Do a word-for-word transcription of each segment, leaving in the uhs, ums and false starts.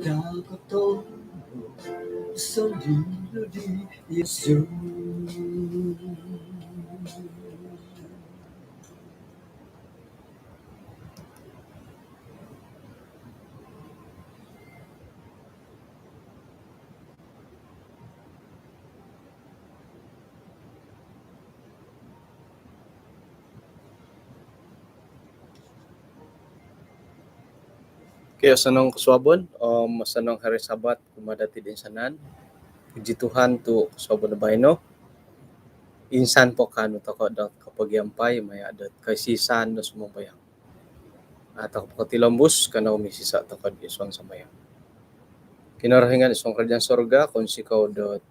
Takoto sondilo di Yesus. Okey, osonong kosuabon om osonong hari Sabat kumaa dati toinsanan. Puji Tuhan tu kosuabon do baino insan po kaanu toko dot kopogiampai maya dot koisisan do sumambayang. Atau pokotilombus kanou misisa toko id suang sambayang. Kinorohingan id suang kerajaan sorga, kounsikou dot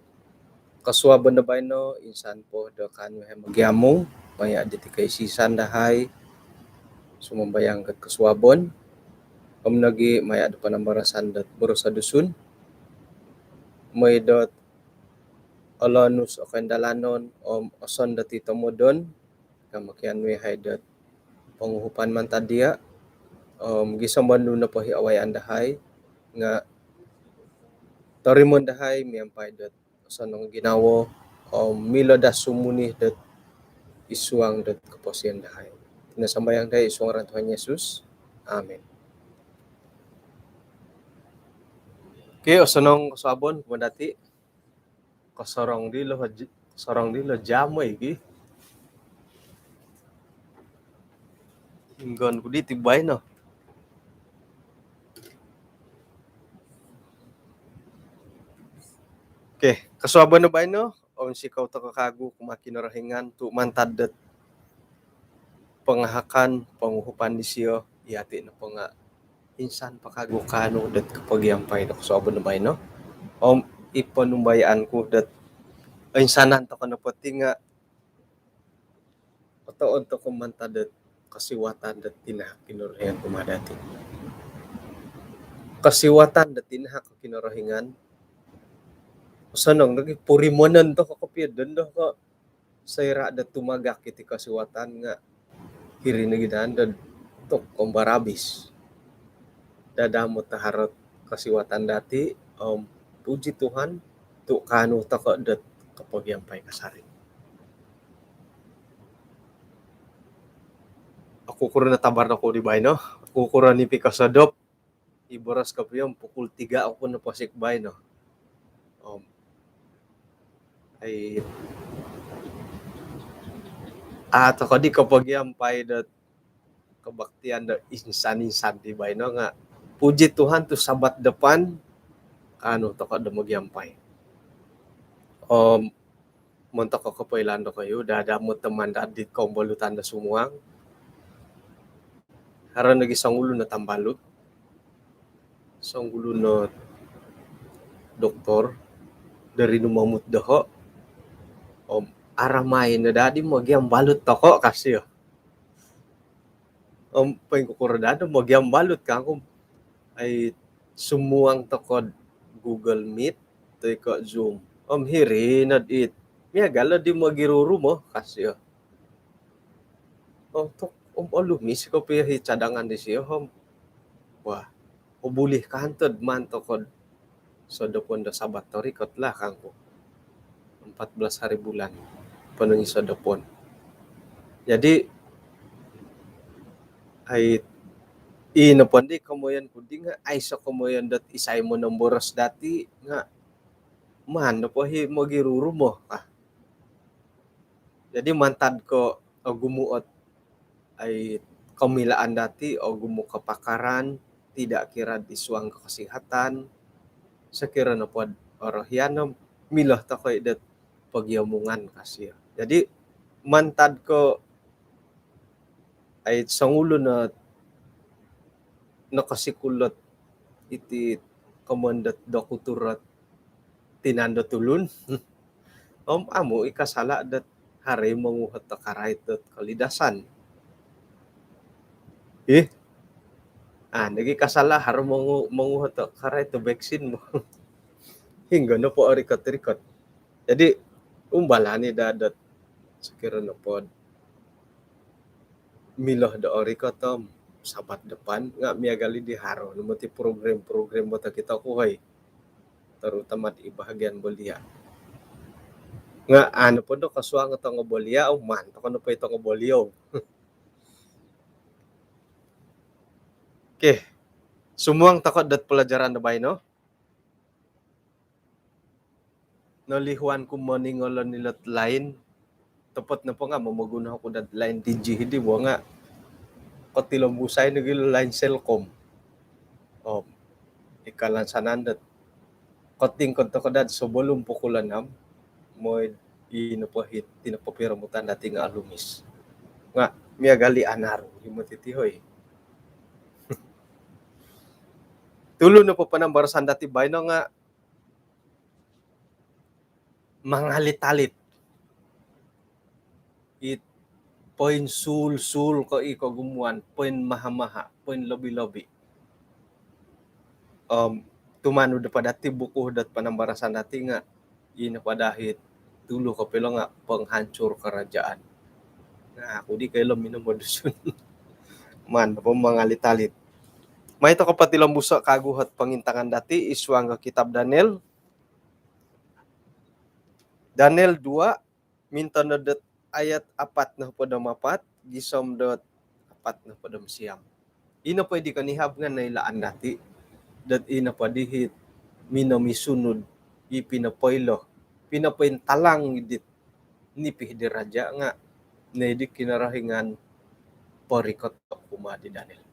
kosuabon do baino insan po do kaanu yahai mogiamung maya diti koisisan dahai sumambayang dot kosuabon om nogi maya do panambarasan dot boros Dusun mooi dot olonus o koindalanon om osonong dot i tomodon ka mokianu yahai dot ponguhupan mantad dia om gisom do nunu nopo i awayaan dahai nga torimoon dahai miampai dot osonong ginawo om milo daa sumuni dot id suang dot koposion dahai. Iti no sambayang dahai id suang ngaran Tuhan Yesus. Amin. Okey, osonong kosuabon kumaa dati. Kosorong dilo, kosorong dilo jam oi gi. Inggon ku diti baino. Okey, kosuabon do baino ounsikou toko kawagu kumaa Kinorohingan tu mantad dot pangahakan ponguhupan disio, yati nopo nga insan po kawagu kaanu dot kopogiampai do kosuabon do baino. Om i ponumbayaan ku dot oinsanan toko nopo ti nga otood toko mantad dot kosiwatan dot tinahak Kinorohingan kumaa dati. Kosiwatan dot tinahak Kinorohingan, osonong nogi purimonon toko kopio dondo ko soira do tumagak iti kosiwatan nga hiri nogi daa do tok kombarabis. Daa do amu taharot kosiwatan dati om puji Tuhan tu kaanu toko dot kopogiampai kasari. Okukuro no tabar doku di baino, okukuro nipi kosodop. I boros kopio om pukul tiga oku noposik baino. Om ai a toko di kopogiampai dot kebaktian do insan-insan di baino nga puji Tuhan tu Sabat depan kaanu toko do mogiampai. Om montok kopoilaan dokoyu daa do amu teman daa dit kombolutan do sumuang. Haro nogi songulun o tambalut, songulun o doktor do rinumomut doho. Om aramai no daa di mogiambalut toko kasio. Om poingkukuro daa do mogiambalut kangku. Ai sumuang toko Google Meet toi ko Zoom. Om hiri no dit miagal di mogirurumo kasio. Om tok om olumis kopio i cadangan disio om wah, obulih kantod maan toko sodopon do Sabat torikot lah kangku. Empat belas hari bulan ponong i sodopon. Jadi ai i nopo ndi komoyon ku di nga aiso komoyon dot isai monomboros dati nga maan nopo i mogirurumo kah. Jadi mantad ko ogumu ot ai komilaan dati, ogumu kepakaran, tidak kira di suang kesihatan, sokiro nopo orohian no milo toko i dot pogiomungan kasio. Jadi mantad ko ai songulun o nokosikul dot iti komoyon dot dokutur dot tinan do tulun. Om amu i kasala dot haro i monguhot do karait dot kolidasan. Ih. Ah, nogi kasala haro mongu-, monguhot do karait do vaksin. Hinggo nopo orikot-rikot. Jadi umbalani daa dot sokiro nopo milo do orikot om Sabat depan nga' miagal i di haro no moti program-program bo tokito ku, hoi. Terutama di bahagian belia. Nga' anu po do kosuang tongo belia, oh, maan toko no po i tongo belia. Okey. Sumuang toko dot pelajaran do baino. Nolihuan ku moningolon ilot line. Topot nopo nga' momoguno oku dot line Digi hidi bo nga' kotilombusai nogi line Celcom. Om ikalansanan dot kotingkod toko dot sebelum pukul enam, mooi i nopo hiti nopo piromutan dati nga' alumis. Nga' miagal i anaru i moti ti, hoi. Tulu nopo panambarasan dati baino nga' mangalit-alit. It poinsuul-suul ko i kogumuan, poinmaha-maha, poinlobi-lobi. Om tumanud po dati buku dot panambarasan dati nga' ino po dahai tulu kopio nga' penghancur kerajaan. Nah, aku di kailo minum Dusun. Maan po mangalit-alit. Mai toko potilombuso kagu ot pongintangan dati id suang do kitab Daniel. Daniel dua, mintonod dot ayat apat nohopod om apat gisom dot apat nohopod om siam. Ino po di konihab nga' noilaan dati dot ino po dihit minomisunud i pinopoilo, pinopointalang dit nipi di raja' nga' nai di Kinorohingan porikot kumaa di Daniel.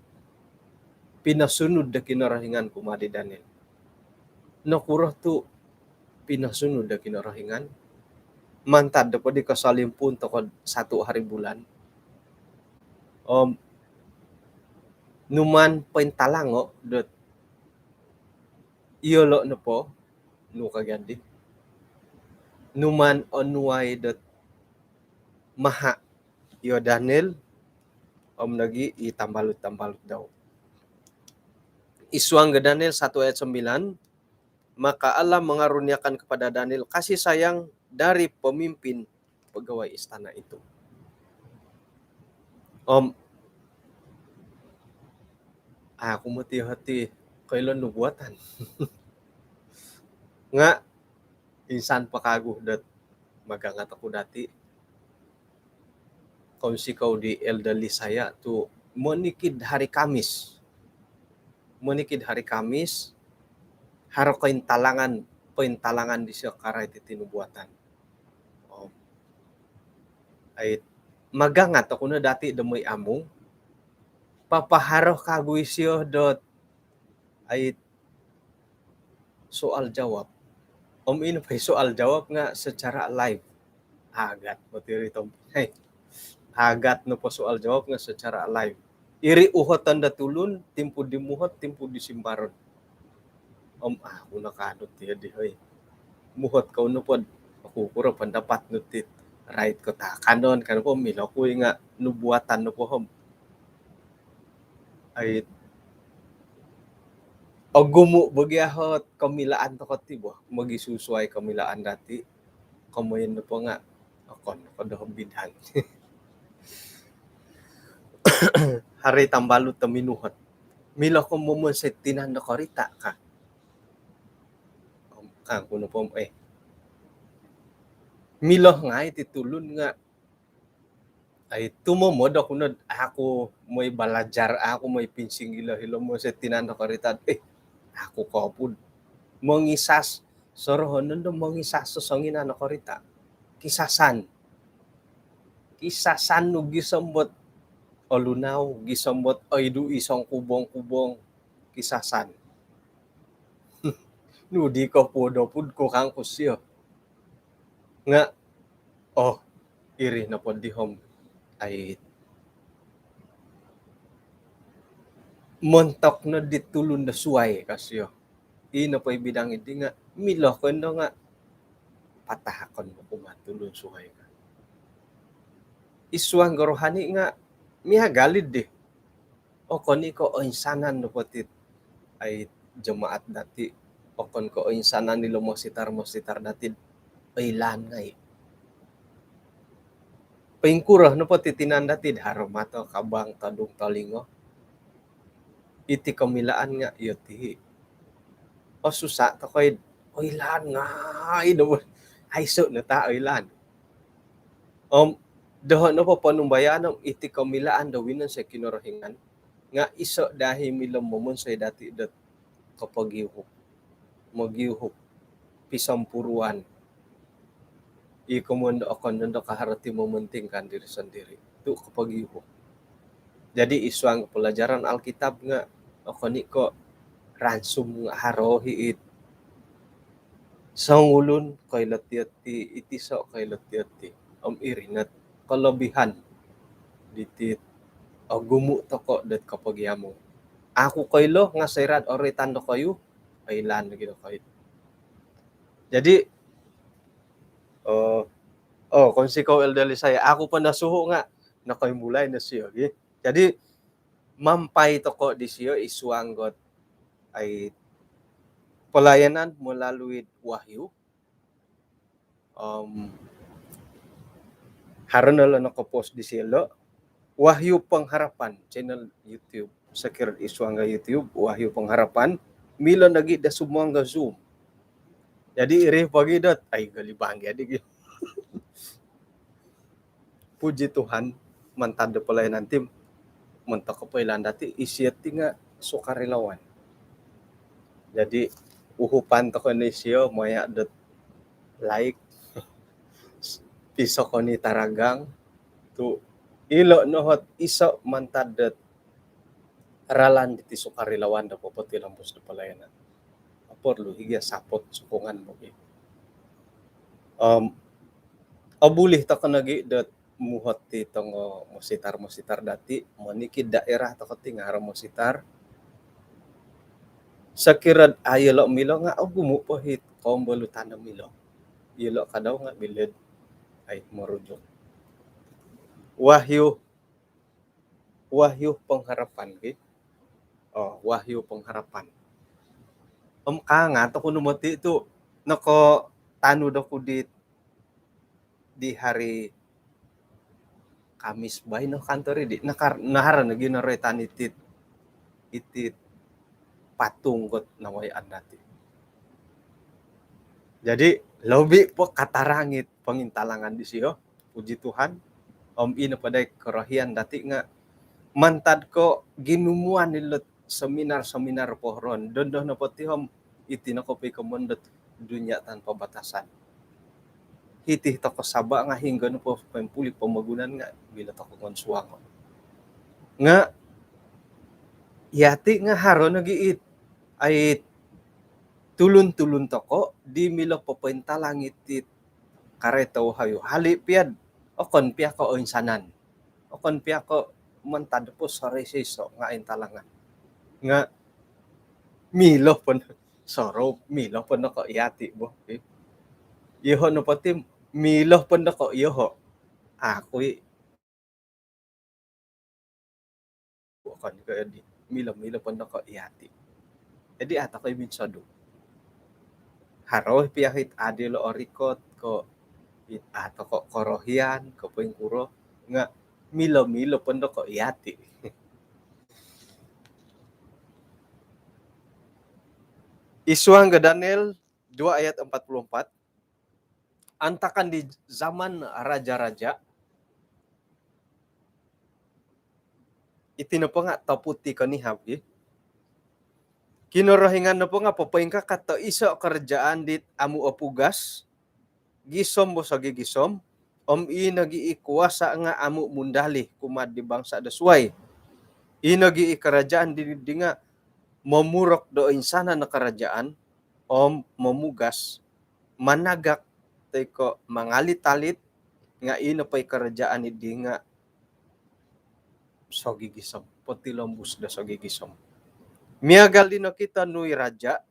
Pinosunud do Kinorohingan kumaa di Daniel. Nokuro tu' pinosunud do Kinorohingan? Mantad do po di kosolimpuun toko satu hari bulan. Om numaan pointalango dot iyolo' nopo, nu ka gia di, numaan onuai dot maha' iyo Daniel om nogi i tambalut-tambalut dau. Id suang do Daniel satu ayat sembilan, maka Allah mengaruniakan kepada Daniel kasih sayang dari pemimpin pegawai istana itu. Om aku moti hati koilo nubuatan. Nga' insan po kagu dot magangat oku dati. Kounsikou di Elder Lisaya tu' monikid hari Kamis. Monikid hari Kamis, haro kointalangan, pointalangan disio karait iti nubuatan. Om ai, magangat oku no dati do moi amung. Papaharo kagu isio dot ai, soal jawab. Om ino po i soal jawab nga' secara live. Agat moti iri tom. Hei. Agat nopo soal jawab nga' secara live. Iri uhoton do tulun, timpu di muhot, timpu di simbaron. Om aku nakaanu ti di, hoi. Muhot kou nopo, aku kuro pendapat nu ti, rait ko takanon kan po milo ku i nga' nubuatan nopo om ai, ogumu' bo gia ot komilaan toko ti bo mogisusuai komilaan dati. Komoyon nopo nga' okon ko do bidang. Hari tambalut do minuhot, milo ko momonsoi tinan do korita' ka. Om kangku nopo om, eh, milo ngai' ti tulun nga' ai, tumomod oku nod aku moi balajar, aku moi pinsinggilo hilo monsoi tinan do korita'. Eh, aku kopud mongisas, sorohonon do mongisas songinan do korita'. Kisasan. Kisasan nu gisom dot olunau, gisom dot oidu' i songkubong-kubong. Kisasan. Nu di kopud-opud ku kangku sio. Nga', oh, iri nopo di om ai, montok no di tulun do suai ka sio. Ino po i bidang idi nga' milo ko indo nga' patahakon bo kumaa tulun suai ka. Id suang do rohani nga' miagal i di. Okon i ko' oinsanan nopo ti ai jemaat dati. Okon ko' oinsanan ilo mositar-mositar dati. Oilaan ngai'. Poingkuro nopo ti tinan dati, haro mato, kabang, todung, tolingo. iti komilaan nga' iyo ti. Osusa' toko' id oilaan ngai' do aiso' no ta' oilaan. Om doho' nopo ponumbayaan om iti komilaan do winonsoi Kinorohingan nga' iso' daa i milo momonsoi dati' dot kopogiuhup, mogiuhup, pisompuruan. I komoyon do okon nondo ko' haro ti mementingkan diri sendiri. Tu' kopogiuhup. Jadi id suang pelajaran Alkitab nga' okon i' ko' ransum nga' haro i' it songulun koilo tiyo ti, it iso' koilo tiyo ti. Om iri no kelebihan diti, ogumu' toko' dot kopogiamung. Aku koilo nga' soira'd oroitan dokoyu, oilaan nogi' dokoyu. Jadi, oh, oh, kounsikou Elder Lisaya, aku po nosuhu' nga' nokoimbulai no siyo gi. Jadi, miampai toko' disiyo id suang dot ai pelayanan melalui wahyu. Om haro no lo nokopost disiyo lo, Wahyu Pengharapan, channel YouTube. Sokiro id suang do YouTube, Wahyu Pengharapan, milo nogi' do sumuang do Zoom. Jadi iri pogi dot ai gali bangga di gi. Puji Tuhan, mantad do pelayanan ti, montok kopoilaan dati', isio ti nga' sukarelawan. Jadi uhupan toko' no isio maya' dot like, pisokoni taragang, tu' ilo' no ot iso' mantad dot ralan diti sukarelawan do popotilombus do pelayanan. Perlu i' gia support, sokongan bagi. Om obuli toko' nogi' dot muhot ti tongo mositar-mositar dati', monikid daerah toko' ti nga' haro mositar. Sokiro'd a' iyolo' milo nga' ogumu' po it kombolutan do milo. Iyolo' kadau nga' bilid ai merujuk. Wahyu, Wahyu Pengharapan gi. Oh, Wahyu Pengharapan. Om kaangat oku no moti' tu' nokotanud oku di, di hari Kamis baino kantor di. Nakar-, naharo nogi noroitan iti, iti patung dot nawayaan dati'. Jadi lobi po katarang it pongintalangan disiyo, puji Tuhan. Om ino po dai korohian dati' nga' mantad ko' ginumuan ilo seminar-seminar pohon. Dondo nopo ti om iti no kopikomoyon dot Dunia Tanpa Batasan. Hiti toko' Sabah nga' hinonggo nopo poimpuli' pomogunan nga' milo toko' ngonsuang. Nga' iyati' nga' haro nogi it, ai, tulun-tulun toko' di milo popointalang iti karaitan wahyu. Hali' piya'd okon piya ko' oinsanan, okon piya ko' mantad po soroiso-iso' nga' intalangan. Nga' milo po, sorou, milo po no ko' iyati' bo. Iyoho' nopo ti milo po no ko' iyoho'. Aku i' okon ko' iyati', milo-milo po no ko' iyati'. Jadi a' toko' i' minsodu. Haro piya it a' dilo' orikot ko' it a' toko' korohian ko' poingkuro nga' milo-milo po no ko' iyati'. Id suang do Daniel dua ayat empat puluh empat, antakan di zaman raja-raja, iti nopo nga' toputi konihab gi. Kinorohingan nopo nga' popoingkakat do iso' karajaan dit amu' opugas, gisom bo sogigisom, om ii nogi' i kuasa' nga' amu' mundalih kumaa'd di bangsa' do suwai. Ii nogi' i karajaan di, di nga' momurok do oinsanan o karajaan, om momugas, managak toi ko' mangalit-alit, nga' ii nopo i karajaan iddi nga' sogigisom, potilombus do sogigisom. Miagal di nokito nu i raja'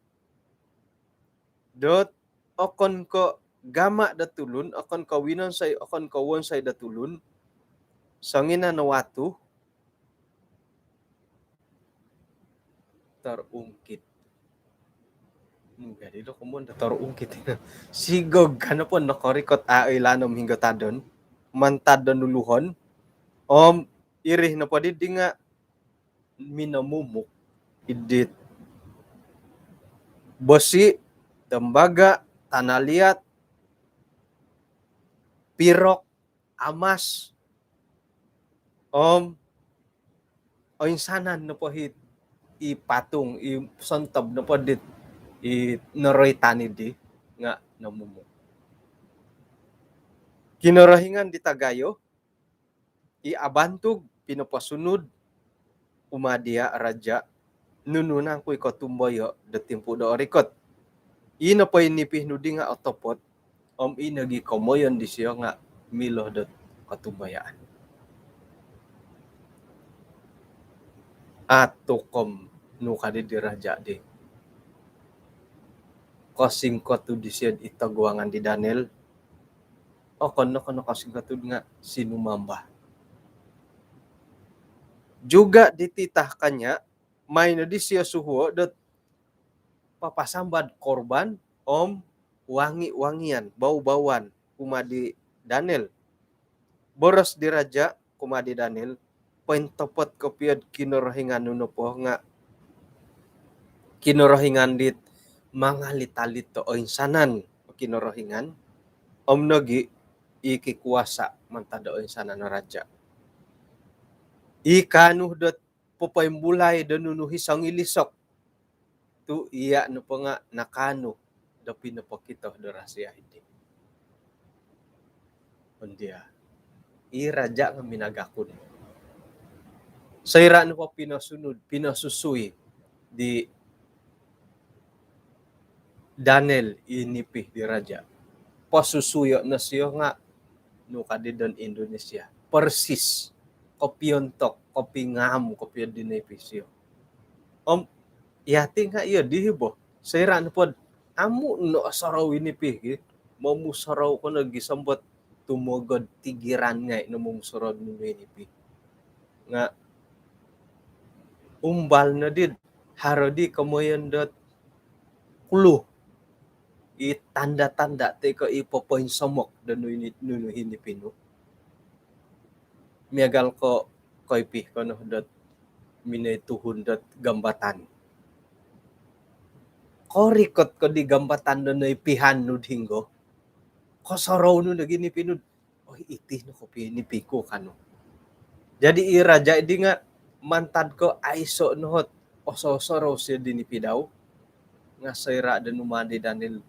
dot okon ko' gama' do tulun, okon ko' winonsoi, okon ko' wonsoi do tulun, songinan o watu, terungkit. Hmm, jadi do komoyon do terungkit. Sigog ka nopo nokorikot a' oilaan om hinonggo tadon, mantad do nuluhon, om iri nopo diddi nga' minomumuk. idit bosi, tembaga, tanah liat, pirok, amas, om oinsanan nopo hiti i patung, i sontob nopo dit i noroitan dii nga nomumu. Kinorohingan di tagayo i abantug pinoposunud kumaa dia raja, nunu nangku i kotumboyo do timpu do orikot? I nopo i nipi nu dii nga otopot, om i nogi komoyon disio nga milo dot kotumbayaan. Atukom nu kadi di raja dii. Kosingkotud disio id toguangan di Daniel. Okon no ko nokosingkotud nga sinumambah. Juga di titah kanya, maai no disio suhuo dot papasambad korban om wangi-wangian, bau-bauan kumaa di Daniel. Boros di raja kumaa di Daniel, pointopot kopio Kinorohingan nu nopo nga Kinorohingan dit mangalit-alit do oinsanan o kinorohingan, om nogi i kikuasa mantad do oinsanan o raja. I kaanu dot popoimbulai do nunu i songilisok, tu iya nopo nga nakaanu do pinopokito do rahasia dii. Om dia, i raja nga minagakun. Soira nopo pinosunud, pinosusui di Daniel i nipi di raja, posusuyo no sio nga nu kadi don Indonesia, persis, kopiontok, kopingam kopio di nipi sio. Om yati nga iyo dii bo, soira nopo dot amu no osorou i nipi gi, momusorou ko no gisom dot tumogod tigiran ngai no momusorou nunu i nipi. Nga umbal no dii, haro dii komoyon dot clue, i tanda-tanda toi ko i popoinsomok do nunu i nipi nu. Miagal ko koipi ko no dot minoi tuhun dot jambatan. Korikot ko di jambatan do noipihan nu dii, hinggo kosorou nu nogi nipi nu, "Oi, iti no kopio nipi ku," kanu. Jadi i raja dii nga mantad ko aiso no ot oso-osorou sio di nipi dau, nga soira do numaan di Daniel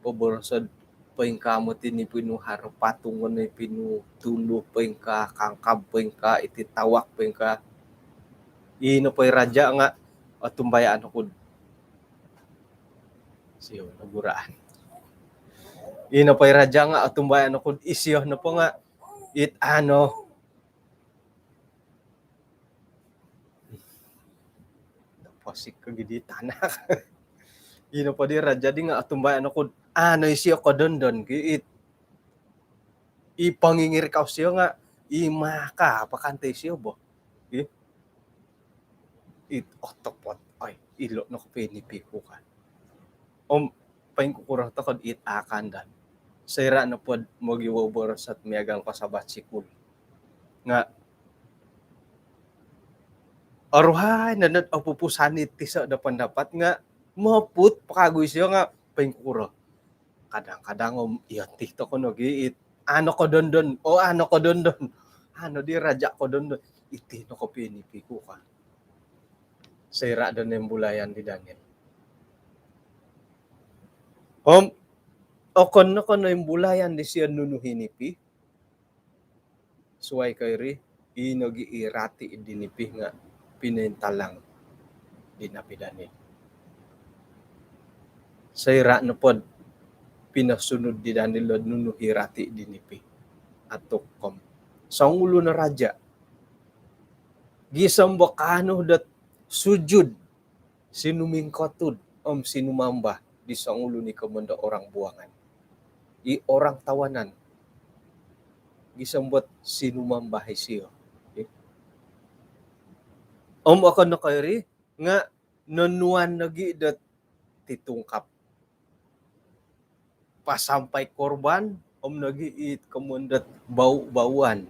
poboroso dot poingkaa moti nipi nu, haro patung o nipi nu, tulu poingkaa, kangkab poingkaa, iti tawak poingkaa, i nopo i raja nga otumbayaan oku dot isio no guraan. I nopo i raja nga otumbayaan oku dot isio nopo nga it ano. Posik ko gidi tanak. I nopo di raja dii nga otumbayaan oku dot ano isio kodondon ki it, i pongingirikau sio nga i maka apa kantai sio bo. Ih. It otopot. Oi, ilo no kopio nipi ku ka. Om poingkukuro toko dot it akan dan. Soira nopo dot mogiwo boros dot miagal ko sabat sikul. Nga oruhai no dot opupusan it iso do pendapat nga moput po kagu isio nga poingkukuro. Kadang-kadang om iyo ti toko nogi it ano kodondon, oh, ano kodondon. Ano di raja kodondon. Iti no kopio nipi ku ka. Soira do noimbulayan di Daniel. Om okon no ko noimbulayan disio nunu i nipi, suai ko iri, i nogi i rati di nipi nga pinointalang di Nabi Daniel. Soira nopo dot pinosunud di Daniel dot nunu i rati di nipi, atukom songulun o raja gisom bo kaanu dot sujud, sinumingkotud om sinumambah di songulun i komoyon do orang buangan, i orang tawanan. Gisom bo dot sinumambah isio. Om okon no ko iri nga nonuan nogi dot titungkap, pasampai korban om nogi it komoyon dot bau-bauan.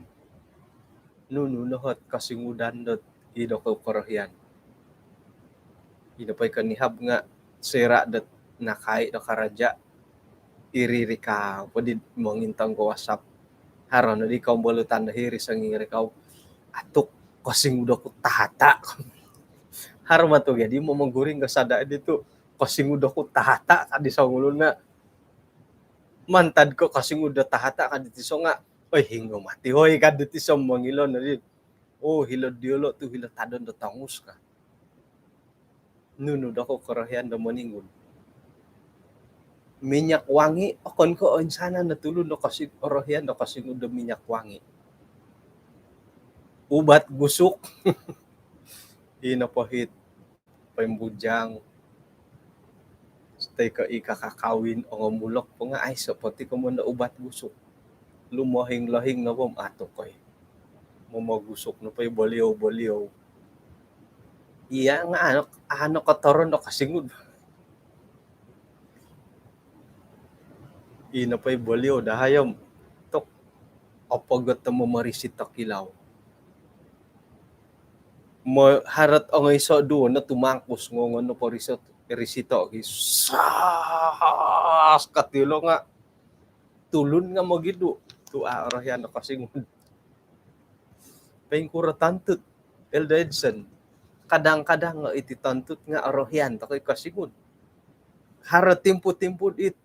Nunu no ot kosingudan dot i do korohian. Ino po i konihab nga' soira' dot nakai do karaja', iri-iri ka po di mongintong ko WhatsApp. Haro no di kombolutan do hiri songirikau, atuk, kosingud oku tahata'. Haro matu jadi momoguring ko sada' di tu', kosingud oku tahata' ka di songulun nga'. Mantad ko kosingud do tahata' ka di tiso nga', oi, hinggo mati, oi, ka di tiso mongilo no di. Oh, hilo diolo' tu' hilo tadon do tongus ka. Nunu doko korohian do moningud? Minyak wangi, okon ko oinsanan no tulun do kosing-, orohian do kosingud do minyak wangi. Ubat gusuk. Ino po hit poimbujang. Stai ko i kakakawin, ongomulok po nga' aiso' po ti komoyon do ubat gusuk. Lumohing-lohing no bo, atuk oi. Momogusuk no po i boliou-boliou. Iya nga' ano, ano kotoron do kosingud. Ino po i boliou dahai om. Tok, opogot do momorisi' tokilau. Mo-, haro ot ongoi sodu no tumangkus ngongon no po riso-, risito' gi. Sas, kati ilo nga' tulun nga' mogidu'. Tu' a' orohian do kosingud. Poingkuro tontut, Elder Edson? Kadang-kadang nga' iti tontut nga' orohian toko i kosingud. Haro timpu-timpu it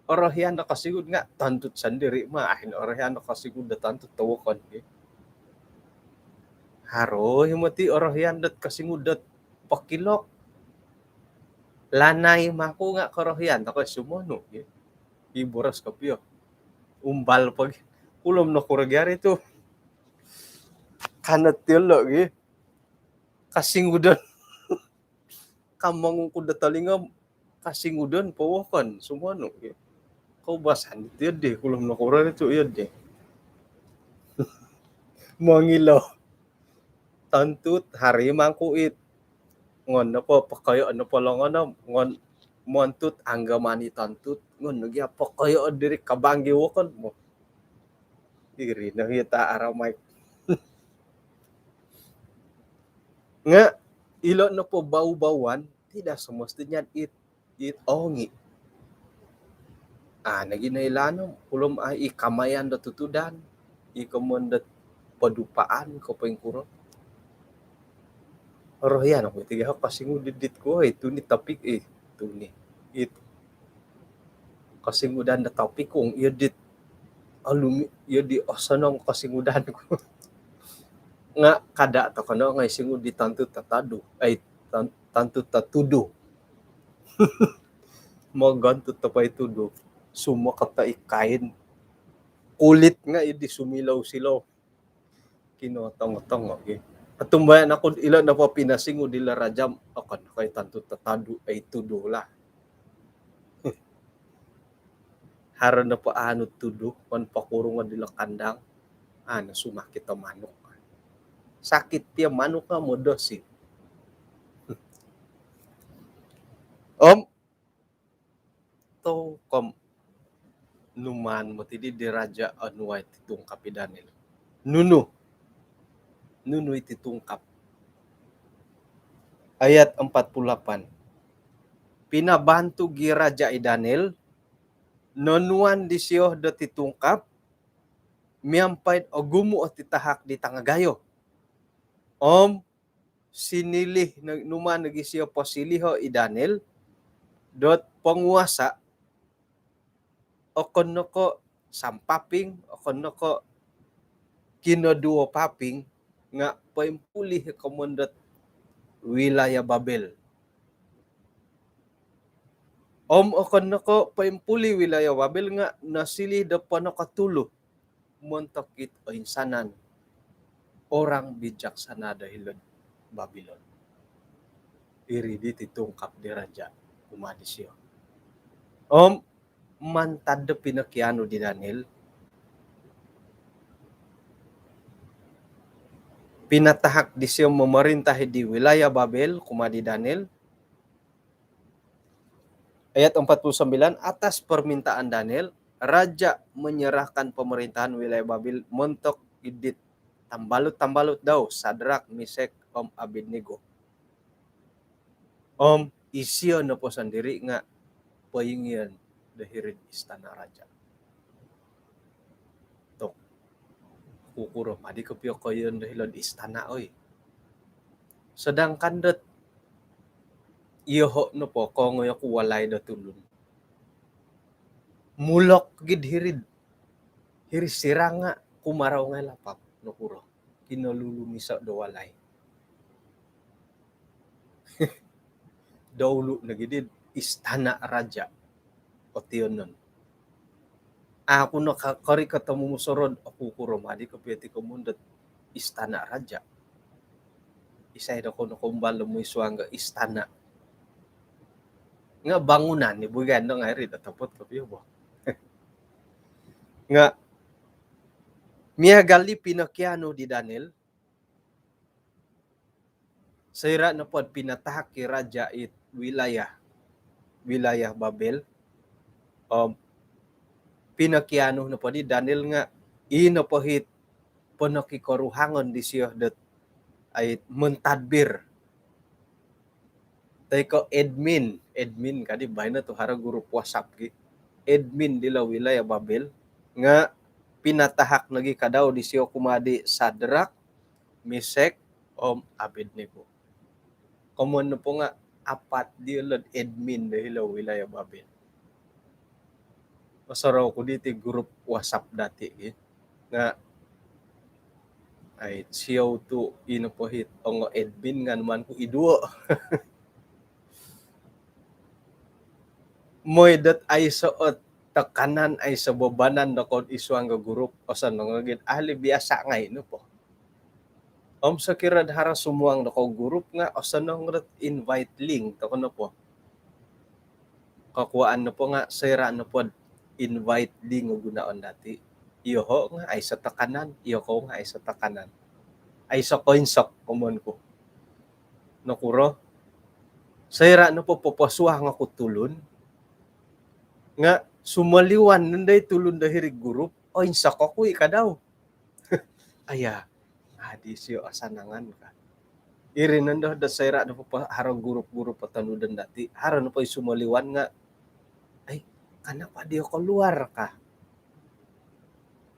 orohian do kosingud nga' tontut sondiri' ma, ahin orohian do kosingud do tontut towokon gi. Haro i moti orohian dot kosingud dot pokilok. Lanai mangku nga' korohian toko i sumonu' gi. I boros kopio. Umbal po gi. Kulom nokuro gi ari tu'. Kanot tiolo' gi. Kosingudon. Kam mongungkud do tolingo, kosingudon po wokon, sumonu'. Koubasan ti iyo di, kulom nokuro di tu' iyo di. Mongilo. Tontut, haro i mangku it. Ngon nopo, pokoyo' nopo longon om, ngon montut, anggaman i tontut, ngon nogi a' pokoyo' diri kabanggi wokon mo. Iri no hita aramai. Nga' ilo nopo bau-bauan, tidak semestinya it, it ongi. A' nogi noilaan om, kulom a' i kamayan do tutudan, i komoyon dot podupaan ko poingkuro. Orohian oku ti gia kosingud dit ku, oi, tuni topik, eh, tuni. It kosingudan do topik kung, iyo dit alumi-, iyo di osonong kosingudan ku. Nga' kada' toko no ngai singud di tontut tatadu, ai, ton-, tontut tatudu. Mogontut topo i tudu, sumokot i kain. Kulit nga' iyo di sumilou-silou. Kinotongo-tongo gi. Otumbayaan oku ilo nopo pinosingu dilo raja om, okon ko i tontut tatadu, ai tudu lah. Haro nopo anu tudu, maan pokurungo dilo kandang, anu sumakit o manuk. Sakit pia manuk nga modosi. Om, toko om numaan moti di, di raja onuai ti tungkap i Daniel. Nunu? Nunu iti tungkap? Ayat empat puluh lapan. Pinabantug i raja i Daniel, nonuan disio doti tungkap, miampai'd ogumu' oti tahak di tangagayo. Om sinilih no-, numaan nogi sio posiliho' i Daniel dot ponguasa', okon no ko' sampaping, okon no ko' kinoduo paping, nga' poimpulih komoyon dot wilayah Babel. Om okon no ko' poimpulih wilayah Babel nga' nosilih do ponokotulu montok it oinsanan orang bijaksana do hilo'd Babilon. Iri diti tungkap di raja' kumaa disio. Om mantad do pinokianu di Daniel, pinatahak disio momorintah di wilayah Babel kumaa di Daniel. Ayat empat puluh sembilan, atas permintaan Daniel, raja' menyerahkan pemerintahan wilayah Babel montok id dit tambalut-tambalut dau, Sadrak, Mesak, om Abednego. Om isio nopo sondiri nga poingion do hiri'd istana raja. Tok, kukuro madi kopio koiyon do hilo'd istana, oi. Sedangkan dot iyoho nopo, kongoi oku walai do tulun, mulok gid hiri'd, hiri sirang nga kumarau ngai lapap, nokuro. Kinolulum iso do walai. Doulu nogi di istana raja o tiyonon. Aku no ka-, kori katamu musorod, oku kuro madi kopio ti komundot istana raja. Isai do kono kombal do moi suang ga istana. Nga bangunan ni bugan do ngai ri do topot kopio bo. Nga miagal i pinokianu di Daniel, soira nopod pinatahak i raja it wilayah, wilayah Babel, om pinokianu nopo di Daniel nga i nopo hit ponokikoruhangon disio dot ait mentadbir. Toi ko admin, admin kadi baino tu haro grup WhatsApp gi. Admin dilo wilayah Babel nga pinatahak nogi kadau disio kumaa di Sadrak, Mesek, om Abednego. Komoyon nopo nga apat diolo'd admin do hilo wilayah Babel. Osorou ku diti grup WhatsApp dati gi. Nga ai, siou tu ino po hit ongo admin nga numan ku iduo. Moi dot aiso ot tekanan, aiso bebanan do kod isuang ga grup, osonong gid ahli biasa ngai nopo. Om sokiro do haro sumuang do ko grup nga osonong dot invite link toko nopo. Kakuaan nopo nga soira nopod invite link o gunaon dati, iyoho nga aiso tekanan, iyokou nga aiso tekanan. Aiso koinsok komoyon ku. Nokuro? Soira nopo poposuang oku tulun nga sumoliwan nondo i tulun do hiri grup, oinsok oku i kadau. Aya, adi sio asanangan ka. Iri nondo do soira do popo-, haro grup-grup potonudon dati, haro nopo i sumoliwan nga, ai, kenapa dia keluar ka?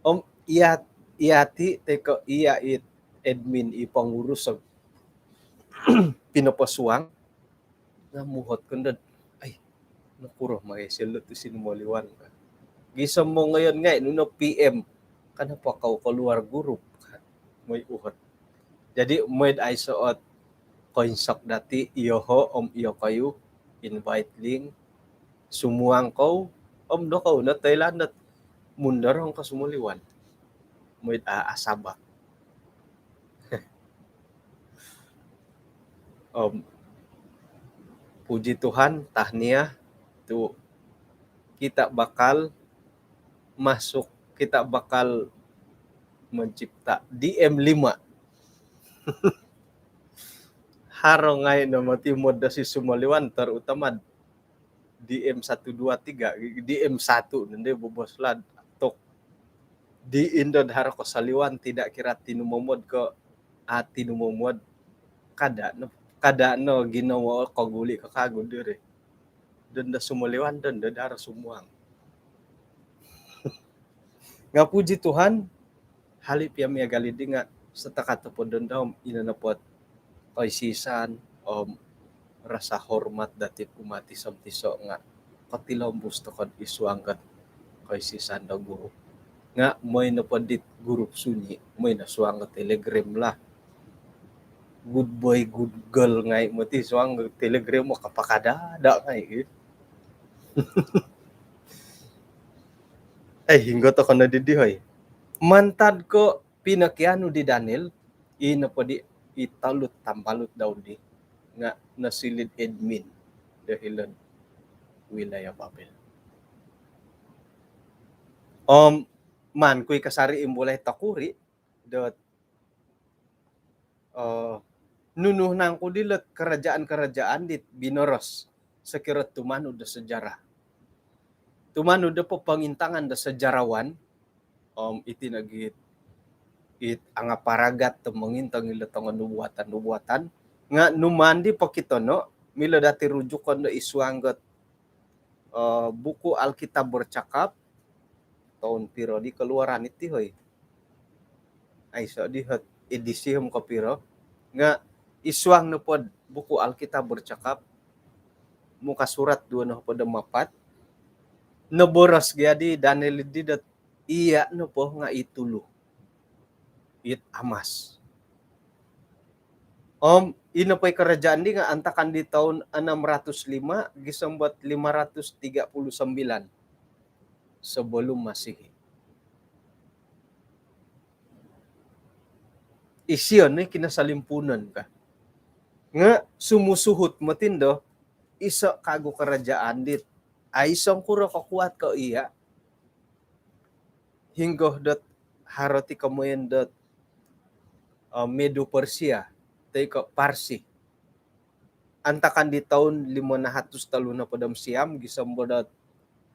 Om iya, iya ti, toi ko iya it admin, i pengurus o pinoposuang, nga muhot kondo, ai, nokuro magai silo tu sinumoliwan ka. Gisom mongoyon ngai nuno P M, kenapa kau keluar grup ka. Moi uhot. Jadi moi do aiso ot koinsok dati, iyoho om iyokoyu, invite link, sumuang kou, om dokou no toilaan dot mundorong ko sumoliwan. Moi do a-, asabak. Om puji Tuhan, tahniah, tu kita bakal masuk, kita bakal mencipta D M lima. Haro ngai no moti mod do sisumoliwan, terutama D M satu dua tiga, D M satu nondo bobos lad tok. Di indo do haro kosoliwan, tidak kira tinumomod ko, a, tinumomod. Kada no, kada no ginawo koguli ko kagu diri. Dondo sumoliwan, dondo do haro sumuang. Nga puji Tuhan, hali pia miagal di nga setakat topod dondo om ino nopod koisisan om rasa hormat dati kumaa tiso-tiso nga kotilombus tokod isuang kat koisisan do grup. Nga moi nopo dit grup sunyi, moi no suang kat Telegram lah. Good boy, good girl ngai moti suang kat Telegram, mo kapakada-ada ngai. Eh, hinggo toko no didi, hoi. Mantad ko pinokianu di Daniel, i nopo di i tolut tambalut dau di nga nosiliu'd admin do hilo'd wilayah Babel. Om maan ku i kasari imbulai tokuri dot, eh, nunu nangku dilo't kerajaan-kerajaan dit binoros sokiro tumanud do sejarah. Tumanud do popongintangan do sejarawan, om iti nogi it angaparagat do mongintong ilo tongo nubuatan-nubuatan, nga numaan di pokitono milo dati rujukon do id suang dot, eh, buku Alkitab Bercakap, toun piro di keluaran iti, hoi? Aiso di hot edisi om kopiro. Nga id suang nopo do buku Alkitab Bercakap, muka surat duo nohopod om apat, noboros gia di Daniel di dot iya nopo nga i tulu it amas. Om ino po i kerajaan di nga antakan di toun enam ratus lima gisom dot lima ratus tiga puluh sembilan sebelum Masehi. Isio no i kinosolimpunon ka. Nga sumusuhut moti ndo, iso kagu kerajaan dit, ai, songkuro kokuat ko iya, hinggo dot haro ti komoyon dot, eh, Medo Persia, toi ko Parsi. Antakan di toun limo nahatus tolu nohopod om siam gisom dot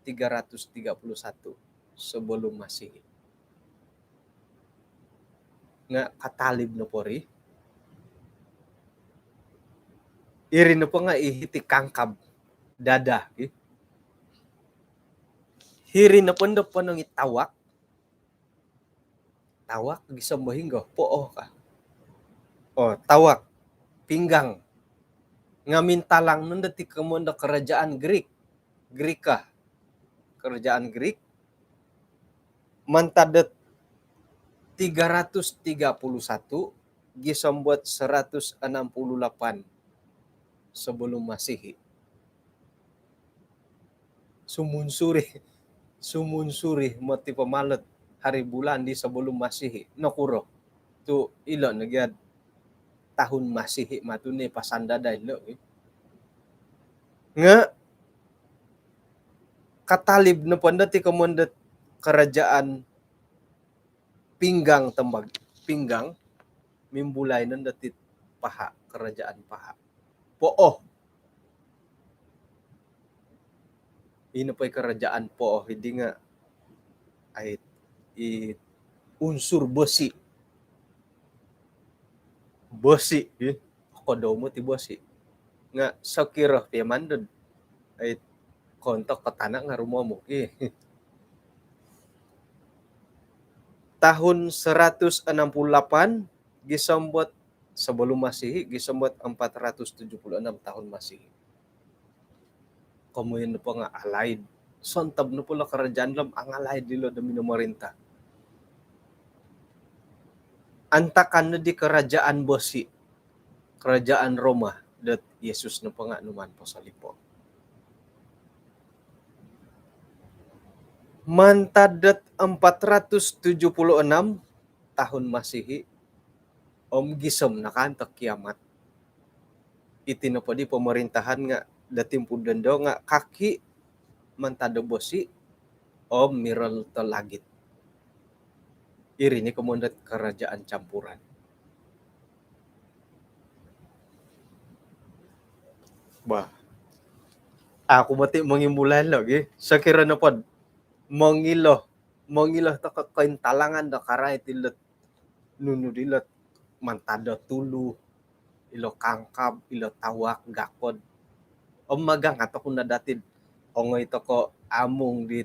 tiga ratus tiga puluh satu sebelum Masehi. Nga katalib nopo ri, iri nopo nga i hiti kangkab dada, ki. Hiri nopo ndo ponong i tawak, tawak gisom do hinggo, poo ka. Oh, tawak, pinggang. Nga mintalang nondo ti komoyon do kerajaan Greek, Grika. Kerajaan Greek mantad dot tiga ratus tiga puluh satu gisom dot seratus enam puluh lapan sebelum Masehi. Sumunsuri, sumunsuri moti pamalot hari bulan di sebelum Masehi. Nokuro? Tu ilo no gia tahun Masehi matu ni pasandad ilo, eh. Nga katalib nopo ndo ti komoyon dot kerajaan pinggang tembag-, pinggang, mimbulai nondo ti paha, kerajaan paha. Poo. Ino po i kerajaan poo idi nga, ai, i unsur besi. Besi, eh. Kodou moti besi. Nga sokiro pia mandod, ai, kontok ko tana nga rumomuk, eh. Tahun seratus enam puluh lapan gisom dot sebelum Masehi, gisom dot empat ratus tujuh puluh enam tahun Masehi. Komoyon nopo nga alaid. Sontob nopo lo kerajaan lo om angalaid ilo do minomorinta. Antakan no di kerajaan besi, kerajaan Roma, dot Yesus nopo nga numaan posolipo. Mantad dot empat ratus tujuh puluh enam tahun Masehi, om gisom nakaantok kiamat. Iti nopo di pemerintahan nga do timpu dondo nga kaki mantad do besi om mirol to langit. Iri ni komoyon dot kerajaan campuran. Bah. Aku moti mongimbulai lagi. Sokiro nopo do mongilo, mongilo toko kointalangan do karait ilo nunu dilo mantad do tulu, ilo kangkab, ilo tawak, gakod. Om magangat oku no dati do ongoi toko amung di,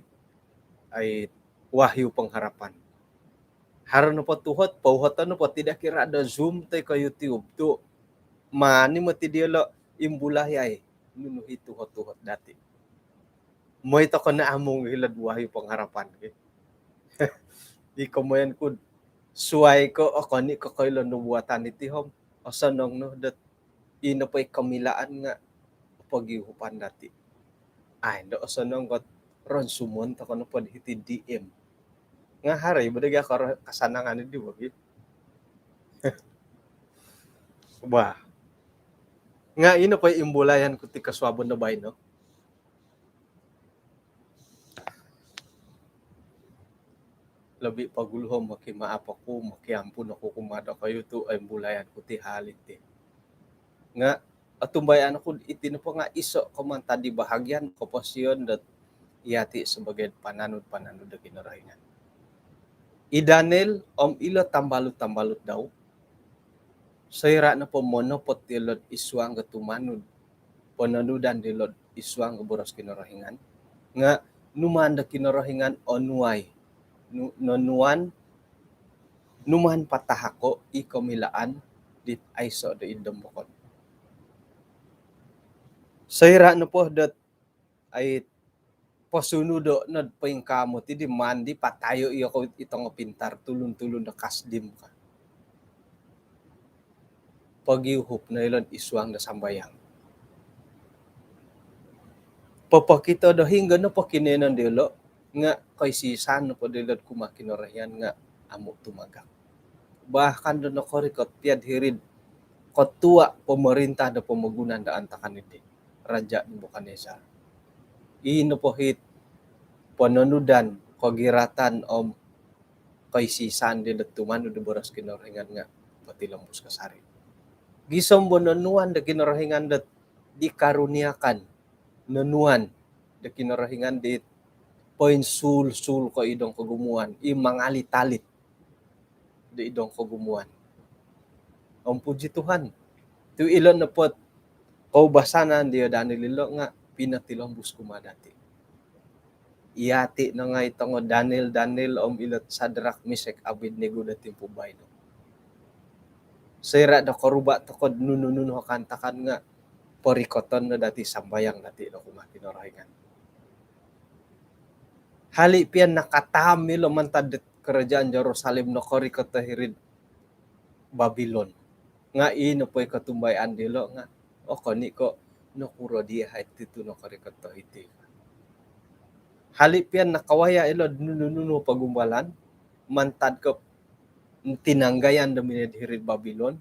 ai, Wahyu Pengharapan. Haro nopo tuhot, pouhoton nopo, tidak kira do Zoom toi ko YouTube tu, mani moti diolo imbulayai nunu i tuhot-tuhot dati. Moi toko no amung hilo'd Wahyu Pengharapan, ki. I komoyon ku do suai ko okon i ko koilo nubuatan iti om osonong no dot ino po i komilaan nga pogiuhupan dati. Ai, ndo osonong kot ronsumon toko nopo di hiti D M. Nga haro i bo do gia koro kasanangan di bo, ki. Bah. Nga ino po i imbulayan ku ti kosuabon do baino. Lobi pogulu om mokimaap oku, mokiampun oku kumaa dokoyu tu, eh, imbulayan ku ti hal iti. Nga otumbayaan oku iti nopo nga iso ko mantad di bahagian koposion dot yati sebagai pananud-pananud do Kinorohingan. I Daniel om ilo tambalut-tambalut dau, soira nopo monopot yolo'd id suang do tumanud pononudan dilo'd isuang ko boros Kinorohingan nga numaan do Kinorohingan onuai, nu-, nonuan, numaan patahako i komilaan dit aiso do id dombokon. Soira nopo dot ai posunudo nod poingkaa moti di maan di patayo iyokou i tongo pintar, tulun-tulun do Kasdim ka. Pogiuhup no ilo'd isuang do sambayang. Popokito do hinggo nopo kinoiyonon diolo nga koisisan nopo dilo'd kumaa Kinorohingan nga amu tumagak. Bahkan do nokorikot pia'd hiri'd ketua pemerintah do pomogunan do antakan diti, Raja Nebukadnezar. I nopo it pononudan, kogiratan om koisisan dilo tumanud do boros Kinorohingan nga potilombus kasari. Gisom bo nonuan do Kinorohingan dot dikaruniakan, nonuan do Kinorohingan dit poinsul-sul ko id dong kogumuan, i mangalit-alit do id dong kogumuan. Om puji Tuhan, tu ilo nopo't koubasanan diyo Daniel ilo nga pinotilombus kumaa dati. Iyati no ngai tongo Daniel, Daniel om ilo't Sadrak, Mesak, Abednego do timpu baino. Soira do koruba toko'd nunu-nunu kaantakan nga porikoton no dati, sambayang dati do kumaa Kinorohingan. Hali pia nakataam ilo mantad dit kerajaan Jerusalem, nokorikot do hiri'd Babilon. Nga i nopo i kotumbayaan dilo nga, okon i ko nokuro di hai ti tu nokorikot do hiti. Hali pia nakawaya ilo nunu-nunu pogumbalan mantad ko tinanggayan do minid hiri'd Babilon,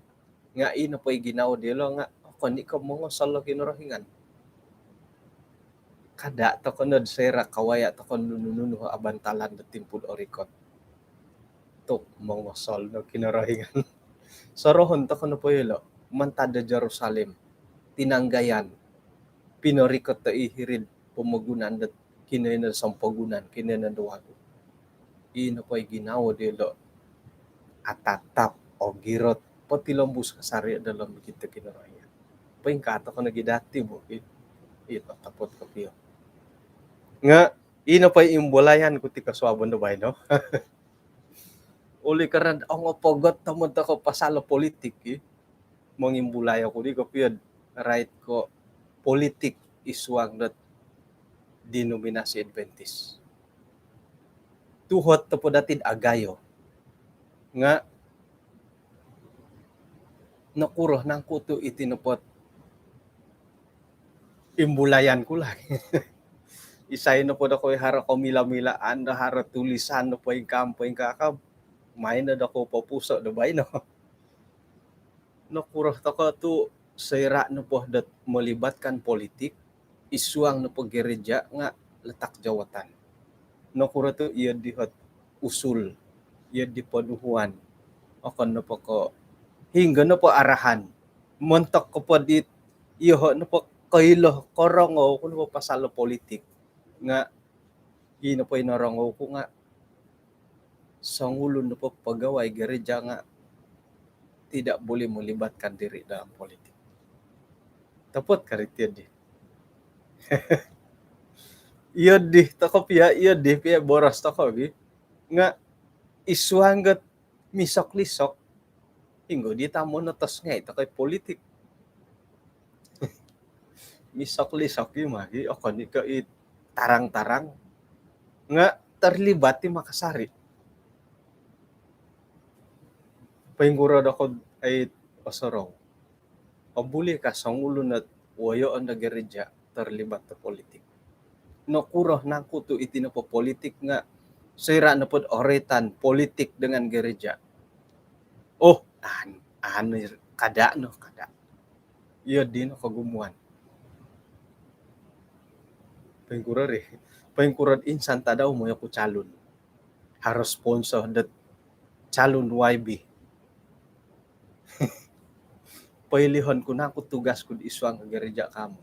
nga i nopo i ginawo dilo nga okon i ko mongosol do Kinorohingan. Kada toko nod soira kawaya toko nunu-nunu abantalan do timpu'd orikot tu mongosol do Kinorohingan. Sorohon toko nopo ilo mantad do Jerusalem, tinanggayan, pinorikot do i hiri'd pomogunan do kinoiyonon sompomogunan, kinoiyonon do wagu. I nopo i ginawo dilo atatap, ogirot, potilombus kasari do lomikit do Kinorohingan. Poingkaa toko nogi dati bo, i, i otopot kopio. Nga i nopo i imbulayan ku ti kosuabon do baino. Oleh kerana ongopogot tomod toko pasal politik i, mongimbulai oku di kopio'd rait ko politik isuang dot denominasi Adventist. Tuhot topo dati'd agayo. Nga nokuro nangku tu iti nopo't imbulayan ku lah. Isai nopo dokou i haro komila-milaan do haro tulisan do poingkaa om poingkaa ka, maino dokou popuso do baino. Nokuro toko tu soira nopo dot melibatkan politik, isuang nopo gereja nga letak jawatan. Nokuro tu iyo dihot usul, iyo di ponuhuan, okon nopo ko hinggo nopo arahan. Montok ko po dit iyoho nopo koilo, korongou ku nopo pasal politik nga i nopo i norongou ku nga songulun nopo pegawai gereja nga tidak boleh melibatkan diri dalam politik. Topot kari ti di. Iyo di toko pia, iyo di pia boros toko gi. Nga isuang got misok-lisok, hinggo di tamo no tos ngai toko i politik. Misok-lisok i magi, okon i ko i tarang-tarang nga terlibat i makasari. Poingkuro dokou ai osorou. Obuli ka songulun ot woyoon do gereja terlibat do politik. Nokuro nangku tu iti nopo politik nga soira nopo'd oroitan politik dengan gereja. Oh, an, an, kada no, kada. Iyo dino kogumuan. Poingkuro ri, poingkuro insan tadau moyo ku calon. Harus sponsor dot calon Y B. Poilihon ku nangku tugas ku isuang gereja kamu.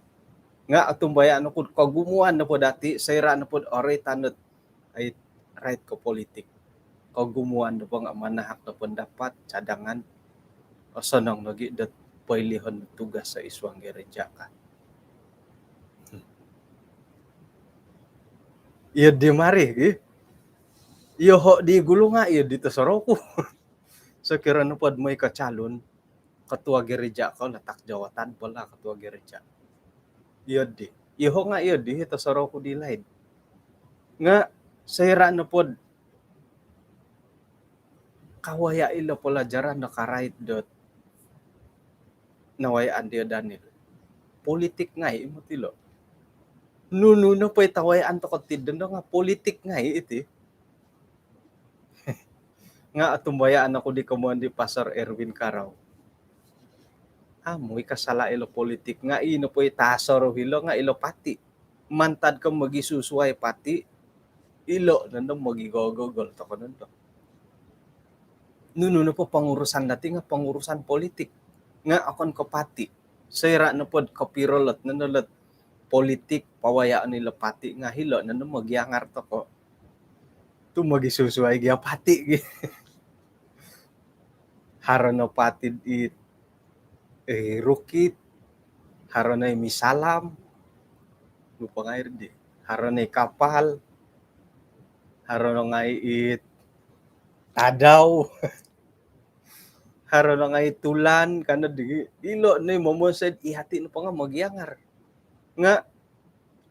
Nga otumbayaan oku kogumuan nopo dati, soira nopo'd oroitan dot ai rait ko politik. Kogumuan nopo nga manahak do pendapat, cadangan, osonong nogi dot poilihon tugas isuang gereja ka. Iyo di mari, gi. Iyo ho di gulu nga iyo di tosorou ku. Sokiro nopod moi ko calon ketua gereja ko, letak jawatan po lah ketua gereja. Iyo di. Iyo ho nga iyo di tosorou ku di laid. Nga soira nopod kawaya ilo pelajaran do karait dot nawayaan dio Daniel. Politik ngai imot ilo. Nunu nopo i tawayaan toko ti dondo nga politik ngai iti. Nga otumbayaan oku di komoyon di Pastor Erwin Karau. Amu i kasala ilo politik nga ino po i tasoro hilo nga ilo parti. Mantad ko mogisusuai parti, ilo nondo mogigogogol toko nondo. Nunu nopo pengurusan dati nga pengurusan politik. Nga okon ko parti. Soira nopod kopiro lot nondo lot politik pawayaan ilo parti nga hilo nondo mogiangar toko. Tu mogisusuai gia parti gi. Haro no parti i, eh, rukit, haro no i misalam, lupa ngai di. Haro no i kapal, haro no ngai i tadau, haro no ngai tulan, kano di ilo no i momonsoi i hati nopo nga mogiangar. Nga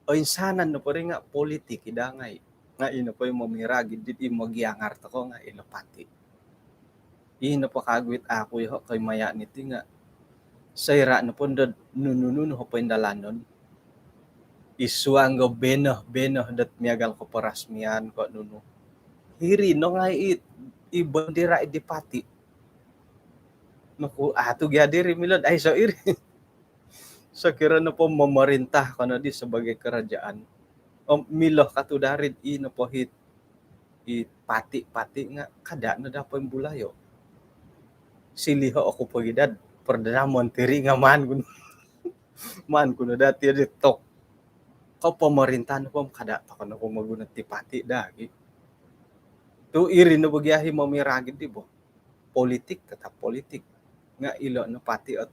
oinsanan nopo ri nga politik i dangai. Nga ino po i momiragid dit i mogiangar toko nga ilo parti. Ino po kaguit aku iho koi maya niti nga soira nopo ndod nunu-nunu ho poindalanon. Isuang go beno-beno dot miagal ko perasmian ko nunu. Hiri no ngai i, i bendera di parti. Noku atu gia diri milod ai so iri. Sokiro nopo memerintah kono di sebagai kerajaan. Om milo katu darid i nopo hit i parti-parti nga kada no dapo imbulayo. Siliho oku pogi dad Perdana Menteri nga maan kun. Maan kun dati di tok. Ko pemerintahan pom kada toko nopo moguno ti parti daa gi. Tu iri no bagi ahi momiragid di bo. Politik tetap politik. Nga ilo no parti ot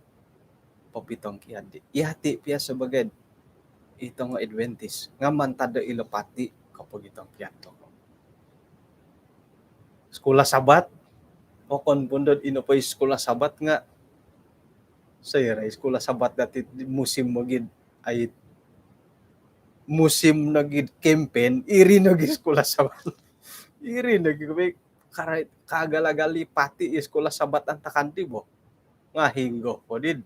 popitongkiad di. Iya ti pia sebagai i tongo Adventist. Nga mantad do ilo parti ko pogitongkiad toko. Sekolah Sabat, okon pun dod ino po i sekolah Sabat nga soira i sekolah Sabat dati di musim mogid ai musim nogid kempen, iri nogi sekolah Sabat. Iri nogi karai kaagal-agal i parti i sekolah Sabat antakan di bo. Nga hinggo po di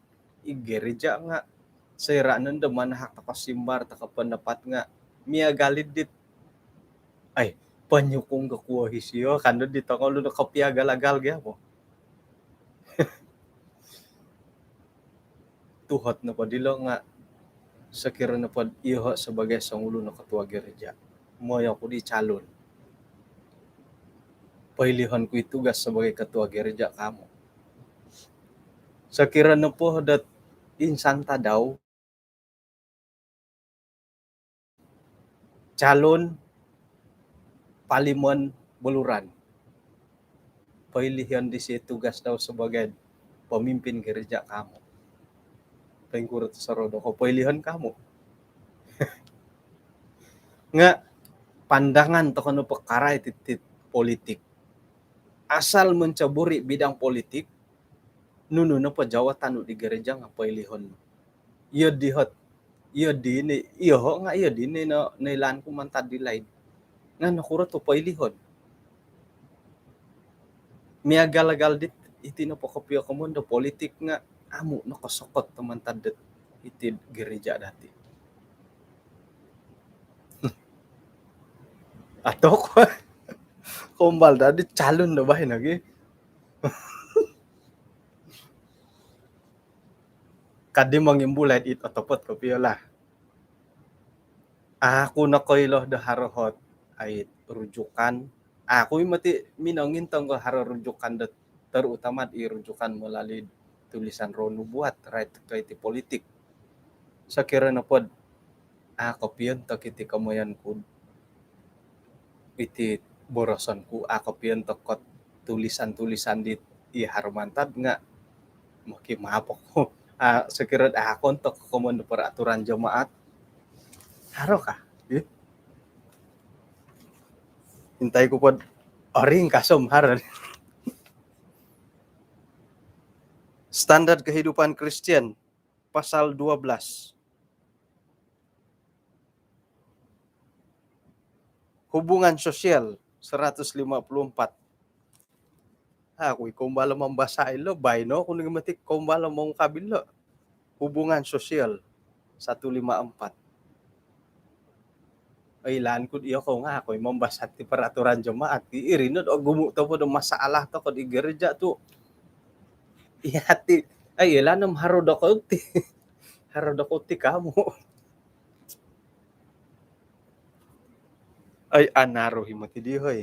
i gereja nga soira nondo manahak toko simbar toko pendapat nga miagal i dit. Ai, penyukung kekuo hisio kan di tongolu no kopiagal-agal gia po. Tuhot nopo dilo nga sokiro nopo iyoho sebagai songulun o ketua gereja, moyo ku di calon. Poilihon ku i tugas sebagai ketua gereja kamu. Sokiro nopo dot insan tadau calon Parlimen Beluran. Poilihon disi tugas dau sebagai pemimpin gereja kamu. Pengkurut serodo ko poilihon kamu. Nga pandangan toko no perkara iti politik. Asal menceburi bidang politik, nunu nopo jawatan di gereja nga poilihon. Iyo di hot, iyo di ni, iyo ho nga iyo di ni no, noilaan ku mantad di laid. Nga nokuro tu poilihon. Miagal-agal dit iti nopo kopio komoyon do politik nga amu nokosokot do mantad dit iti gereja dati. Atok. Kombal dadi calon do bahin lagi. Kadi mangimbulai it otopot kopio lah. Aku nokoilo do haro hot ai rujukan. Aku i mati minongintong ko haro rujukan do terutama i rujukan melalui tulisan Roh Nubuat rait ko iti politik. Sokiro nopod a kopiontok iti komoyon ku iti boroson ku a kopiontok kot tulisan-tulisan di i haro mantad nga moki maap oku. A sokiro a kontok komoyon peraturan jemaat. Haro ka? Ih. Intai ku pod oring kasom haran. Standar kehidupan Kristian, pasal dua belas. Hubungan sosial, seratus lima puluh empat. Aku i kombalo mambasa ilo, baino aku nigi mati kombalo mongkabil lo. Hubungan sosial, satu lima empat. Ilaan ku dio ko nga aku i mambasa ti peraturan jemaat. Iri no do gumu topo do masalah toko di gereja tu. Iya ti, ai ilaan om haro doko ti. Haro doko ti kamu. Ai anaru i mati di hoi.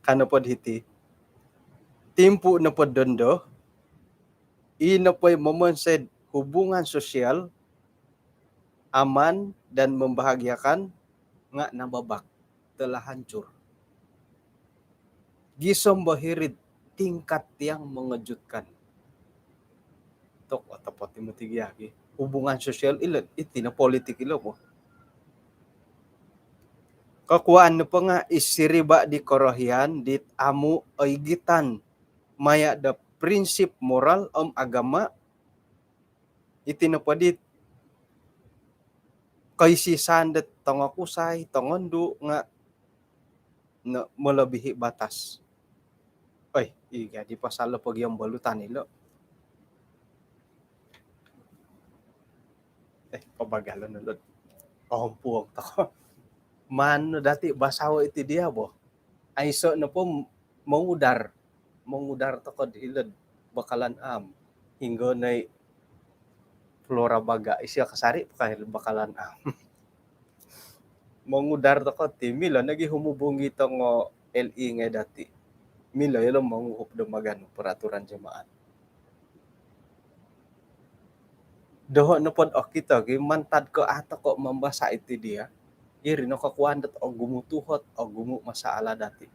Ka nopo hiti, timpu nopo dondo, i nopo i momonsoi do hubungan sosial aman dan membahagiakan nga nababak, telah hancur. Gisom bo hiri tingkat yang mengejutkan. Tok otopot i mati gia ki. Hubungan sosial ilo, iti no politik ilo po. Kokuaan nopo nga i siriba di korohian dit amu oigitan maya do prinsip moral om agama. Iti nopo dit koisisan dot tongokusai, tongondu nga no, melebihi batas. Oi, i jadi pasal lo pogiambalutan ilo. Eh, pabagalon ulun. Ompuong toko. Maan no dati basao iti dia bo. Aiso nopo mongudar, mongudar toko di hilo'd Bakalan Am. Hinggo nai Flora Baga, isio kasari pakai Bakalan Am. Mongudar toko ti, milo nogi humubungi tongo L I ngai dati. Milo ilo monguhup do maganu peraturan jemaat. Doho nopo do okito gi mantad ko ato ko mambasa iti dia. Iri no kokuaan dot ogumu tuhot, ogumu masalah dati.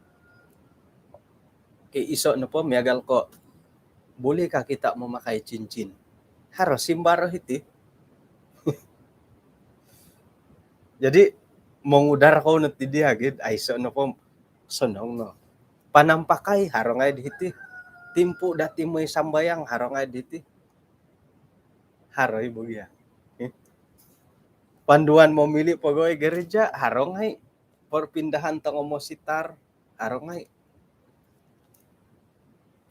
Ki iso nopo miagal ko, bolehkah kita memakai cincin? Haro simbar hiti. Jadi mongudar kou no ti dia gi, aiso nopo sonong no. Panampakai haro ngai di hiti. Timpu dati moi sambayang haro ngai di hiti. Haro i bo gia. Eh. Panduan memilih pegawai gereja haro ngai. Perpindahan tongo mositar haro ngai.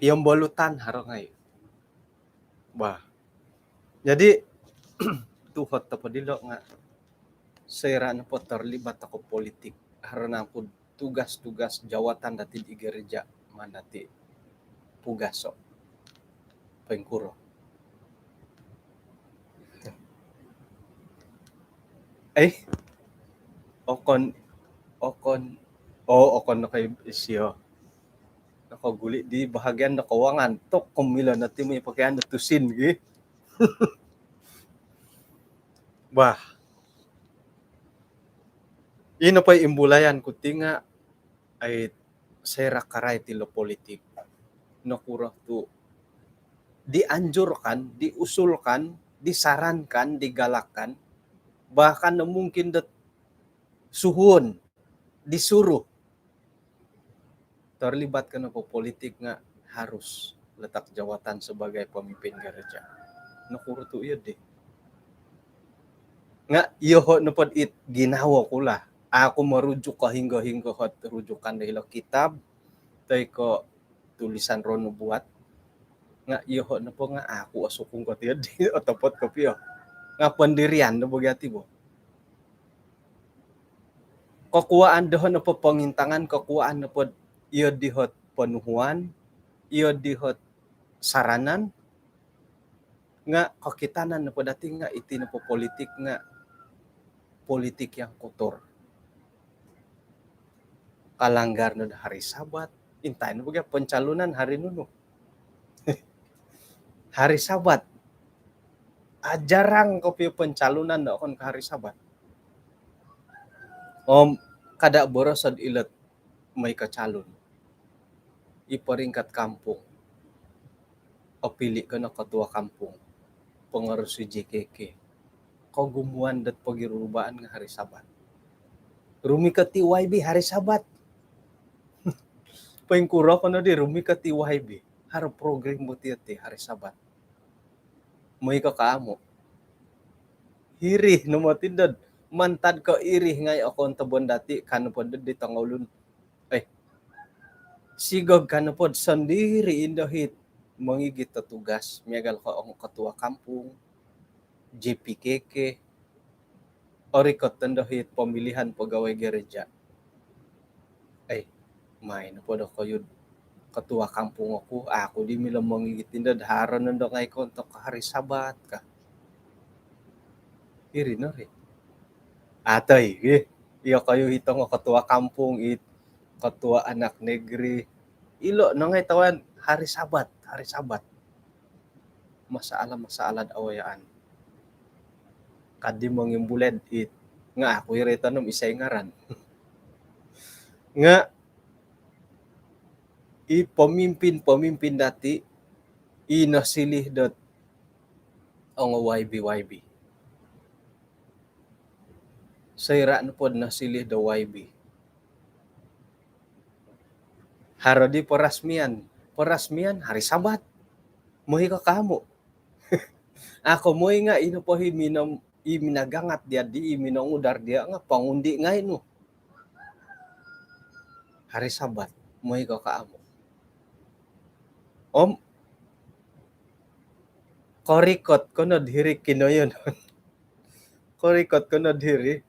Piambalutan haro ngai. Bah. Jadi tuhot topo dilo nga soira nopo terlibat toko politik, haro nangku tugas-tugas jawatan dati di gereja maan dati pugaso. Poingkuro? Eh, okon, okon, oh, okon no kai isio. Nokoguli di bahagian do kewangan. Tok komilo no ti moi pakaian do tusin gi. Bah. Ino po imbulayan ku ti nga, ai, soira karai ti lo politik. Nokuro tu dianjurkan, diusulkan, disarankan, digalakkan, bahkan mungkin dot suhuon, disuruh terlibat ko nopo politik nga harus letak jawatan sebagai pemimpin gereja. Nokuro tu iyo di. Nga iyoho nopo dit ginawo ku lah. Aku merujuk ko hinggo-hinggo hot rujukan do hilo kitab, toi ko tulisan Roh Nubuat. Nga iyoho nopo nga aku osukung ko tiyo di otopot kopio. Nga pendirian do bagi ati bo. Kokuaan doho nopo pongintangan, kokuaan nopo iyo dihot ponuhuan, iyo dihot saranan, nga kokitanan nopo dati nga iti nopo politik nga politik yang kotor. Kalanggar no do hari Sabat, intai no bagi pencalonan hari nunu. Hari Sabat. Ajarang kopio pencalonan do okon ko hari Sabat. Om kada boroso do ilot moi kacalon. I peringkat kampung. Opili ko no ketua kampung, pengerusi J K K, kogumuan dot pogirubaan nga hari Sabat. Rumikot i Y B hari Sabat. Poingkuro ko nodi rumikot i Y B? Haro program bo ti iti hari Sabat. Moi ko ko amu? Iri no moti dot mantad ko iri ngai okon tobon dati kan pod di tongoulun. Eh, sigog kan pod sondiri indo hit mongigit do tugas miagal ko ong ketua kampung, J P K K, orikot tondo hit pemilihan pegawai gereja. Eh, main po do koyud ketua kampung aku, aku di milo mongigit indo daharo nondo ngai kontok hari Sabat ka. Iri no ri. Atoi gi. Iyo koyu hitong ketua kampung it, ketua anak negeri. Ilo no ngai tawan hari Sabat, hari Sabat. Masalah-masalah awayaan. Kadi mongimbuled it. Nga aku iri tanom isai ngaran. Nga i pemimpin-pemimpin dati i nosilih dot ongo Y B, Y B. Soira nopod nosilih do Y B, haro di perasmian. Perasmian hari Sabat. Moi ko ko amu? Ako moi nga ino po hi minom i minagangat dia di i minongudar dia nga pangundi ngai nu. Hari Sabat, moi ko ko amu? Om korikot ko no diri kinoyonon. Korikot ko no diri.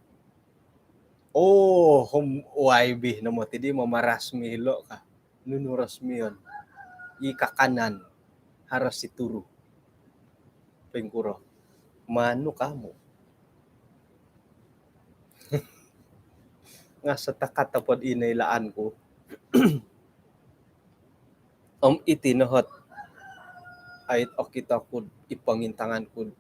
Oh, hom Y B no moti di mamarasmi hilo ka. Nunu rasmion? I kakanan harus situru. Poingkuro? Manu ko amu? Nga setakat apod i noilaan ku. Om iti nohot ait okito ku i pongintangan ku.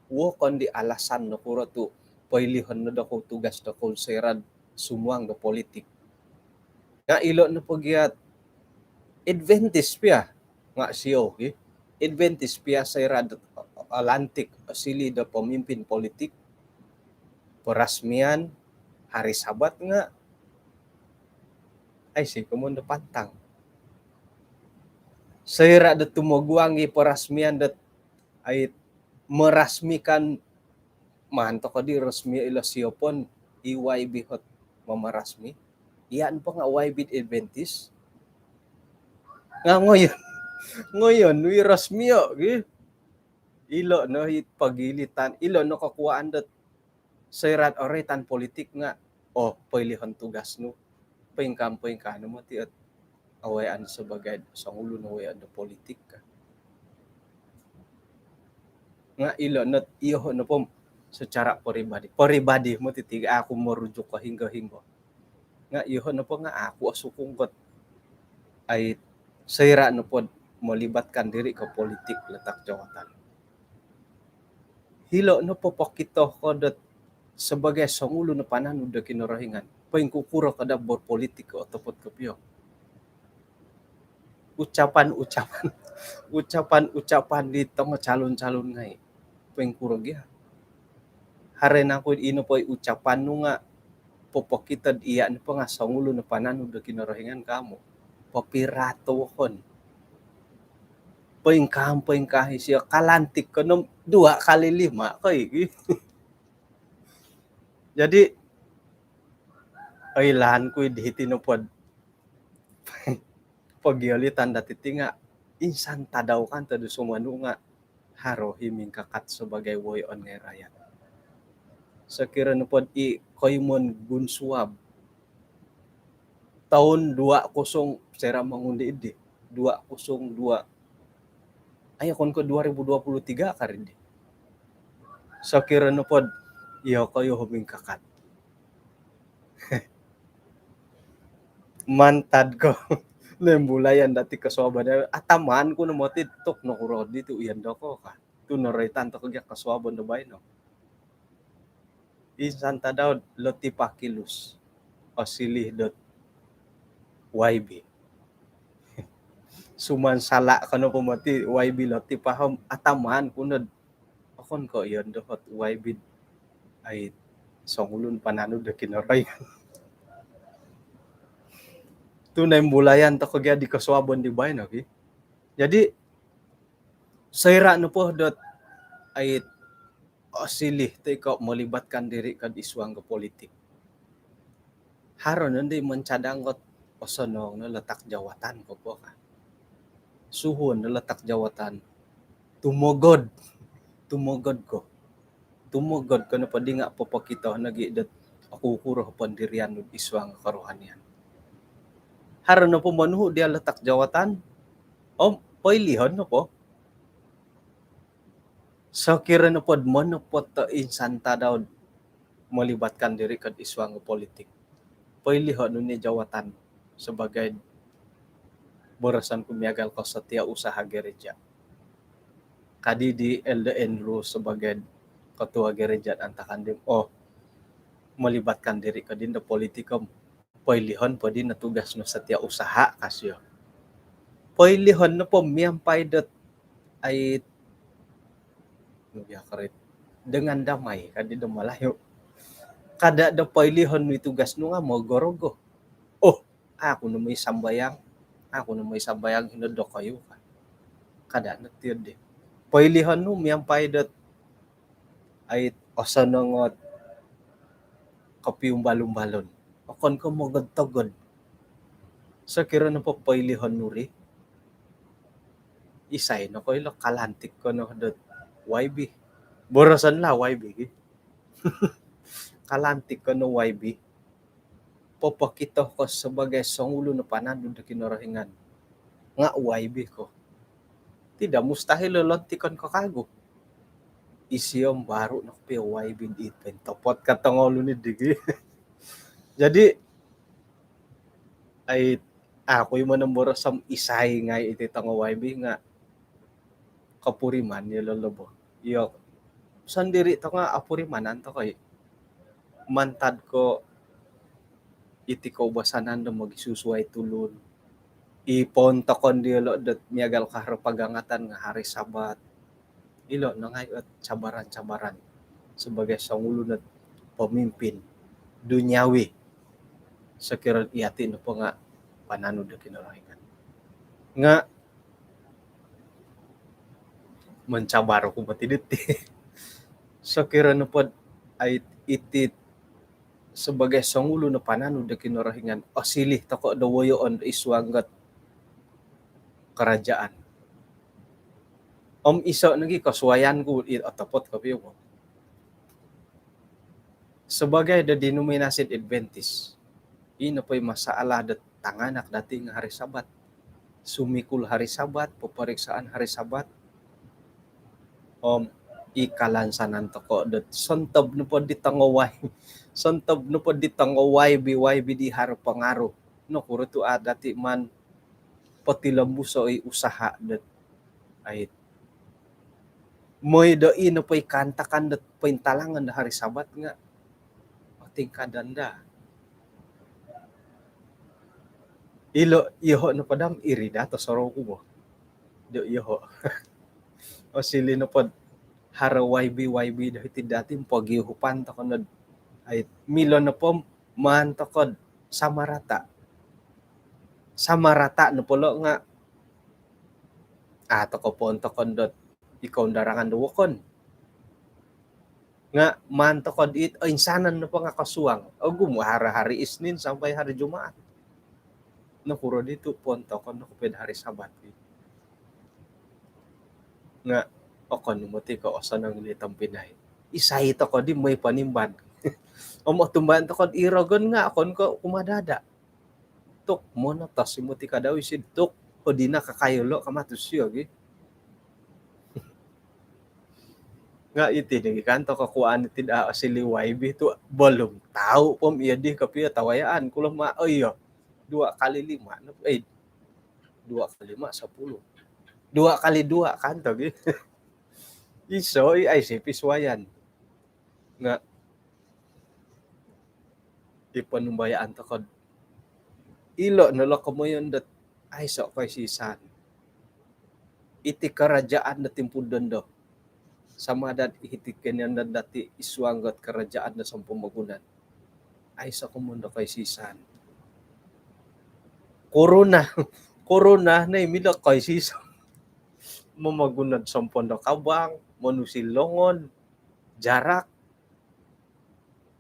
Wokon di alasan nokuro tu poilihon no dokou tugas dokou soira do sumuang do politik. Nga ilo nopo gia advantage pia nga sio gi. Advantage pia soira do alantik osili do pemimpin politik. Perasmian hari Sabat nga aiso komoyon do pantang. Soira do tumoguang i perasmian dot ait merasmikan, maan toko di rasmi ilo siopon i Y B hot mamarasmi. Iya nopo nga Y B Adventist. Nga ngoyon, ngoyon wi rasmio gi. Ilo no i pogilitan, ilo no kokuaan dot soira do oroitan politik nga, oh, poilihon tugas nu. Poingkaa, poingkaa no moti ot awayaan sebagai songulun awayaan do politik ka. Nga ilo no, iyoho nopo secara peribadi. Peribadi moti ti, aku merujuk ko hinggo-hinggo. Nga iyoho nopo nga aku osukung kot ai soira nopo melibatkan diri ke politik letak jawatan. Hilo nopo pokito ko dot sebagai songulun pananud do Kinorohingan, poingkukuro ko do berpolitik ko otopot kopio? Ucapan-ucapan, ucapan-ucapan di tongo calon-calon ngai, poingkuro gia? Haro nangku ino po i ucapan nu nga popokito do iya nopo nga songulun pananud do Kinorohingan ko amu? Popirato wokon. Poingkaa, poingkaa isio, kalantik ko no dua kali lima ko igi. Jadi oilaan ku i di hiti nopo do pogiolitan dati ti nga insan tadau kan tadu sumonu nga haro hi mingkakat sebagai woyoon ngai rayat. Sokiro nopo do i koimon gun suab toun dua kosong, soira mangundi di dua kosong dua. Ai okon ko dua ribu dua puluh tiga kari di. Sokiro nopo do iyokoyu mingkakat. Mantad ko noimbulayan dati kosuabon, ataman ku no moti tu nokuro di tu iyan doko ka. Tu noroitan toko gia kosuabon do baino. Insan tadau do Lotipah Kilus osilih dot Y B. Sumansala ko nopo moti Y B Lotipah om ataman ku no do okon ko' iyondo ot Y B ai songulun pananud do Kinorohingan. Tu' noimbulayan toko' gia di kosuabon di baino ki. Jadi soira' nopo dot ai osiliu toi ko' melibatkan diri ko'd isuang ko politik, haro nondo i mencadang ko'd osonong no letak jawatan ko po ka. Suhuon no letak jawatan. Tumogod. Tumogod ko. Tumogod ko nopo di nga' popokito nogi' dot okukuro pendirian nu'd isuang kerohanian. Haro nopo monuhu' dia letak jawatan, om poilihon nopo. Sokiro nopod monopot do insan tadau'd melibatkan diri ko'd isuang politik, poiliho' nu ni jawatan sebagai, boroson ku miagal ko setiausaha gereja. Kadi di Elder Andrew sebagai ketua gereja antakan di, oh, melibatkan diri ko'd indo politik om poilihon po di no tugas nu setiausaha, ka sio. Poilihon nopo miampai dot ai, nu bia karit, dengan damai, kadi do Malayu. Kada do poilihon nu i tugas nu nga' mogorogo. Oh, aku no moi sambayang, aku no moi sambayang hino dokoyu ka. Kada no tiyo di. Poilihon nu miampai dot ai osonong ot kopiumbal-umbalon. Okon ko' mogod-togod. Sokiro nopo poilihon nu ri, isai no koilo, kalantik ko no dot Y B. Boroson lah Y B ki. Kalantik ko no Y B. Popokito ko sebagai songulun o pananud do Kinorohingan nga' Y B ko. Tidak mustahil lo lontikon ko kagu. Isio om baru no kopio Y B di, pointopot ka tongoulun di gi. Jadi ai, aku i monomboros om isai ngai' iti tongo Y B nga' kopuriman iyolo' bo. Iyo sondiri' toko' nga' opurimanan toko' i. Mantad ko' iti koubasanan do mogisusuai tulun, i pontokon diyolo' dot miagal ko haro pagangatan nga' hari Sabat. Ilo' no ngai' ot cabaran-cabaran sebagai songulun ot pemimpin duniawi. Sokiro iyati' nopo nga' pananud do Kinorohingan nga' mencabar oku moti diti. Sokiro nopod ai iti sebagai songulun o pananud do Kinorohingan, osiliu toko' do woyoon do isuang ot kerajaan. Om iso' nogi kosuayan ku i otopot kopio bo. Sebagai do denominasi Adventist, ino po i masalah do tanganak dati' nga' hari Sabat. Sumikul hari Sabat, peperiksaan hari Sabat. Om i kalansanan toko' dot sontob nopo di tongo Y, sontob nopo di tongo Y B, Y B di haro pengaruh. Nokuro tu' a' dati' maan potilombuso' i usaha dot ai, moi do ino po i kaantakan dot pointalangon do hari Sabat nga' otingkadan daa. Ilo' iyoho' nopo daa om iri daa tosorou ku bo do iyoho'. Osiliu nopod haro Y B, Y B do hiti dati' om pogiuhupan toko' nod ai, milo nopo maan toko'd sama rata. Sama rata nopo lo' nga' a' toko' pontokon dot i koundarangan do wokon. Nga' maan toko'd it oinsanan nopo nga' kosuang. Ogumu' hari, hari Isnin sampai hari Jumaat. Nokuro ditu' pontokon no kopio'd hari Sabat. Nga' okon moti ko' osonong ni tompinai. Isai toko' di moi ponimban. Om otumbayaan toko'd i rogon nga' okon ko' kumadada'. Tuk, monotos i moti kadau isido tuk, hodi no kakayo lo' kama tu' sio gi. Nga' iti nogi kan toko' kuaan iti daa osiliu Y B tu' belum tahu pom iyo di kopio tawayaan ku lo ma, oh iyo. Dua kali lima no, eh, dua kali lima, sepuluh. Dua kali dua kan to gi. Iso i ai si pisuayan. Nga' i ponumbayaan toko'd ilo' no lo' komoyon dot aiso' koisisan. Iti karajaan do timpu dondo. sama ada hiti kenian dan dati isuang got kerajaan dan sompomogunan. Aiso komoyon do koisisan. Korona, korona no i milo koisisan. Momoguno sompon do kabang, monusi longon, jarak.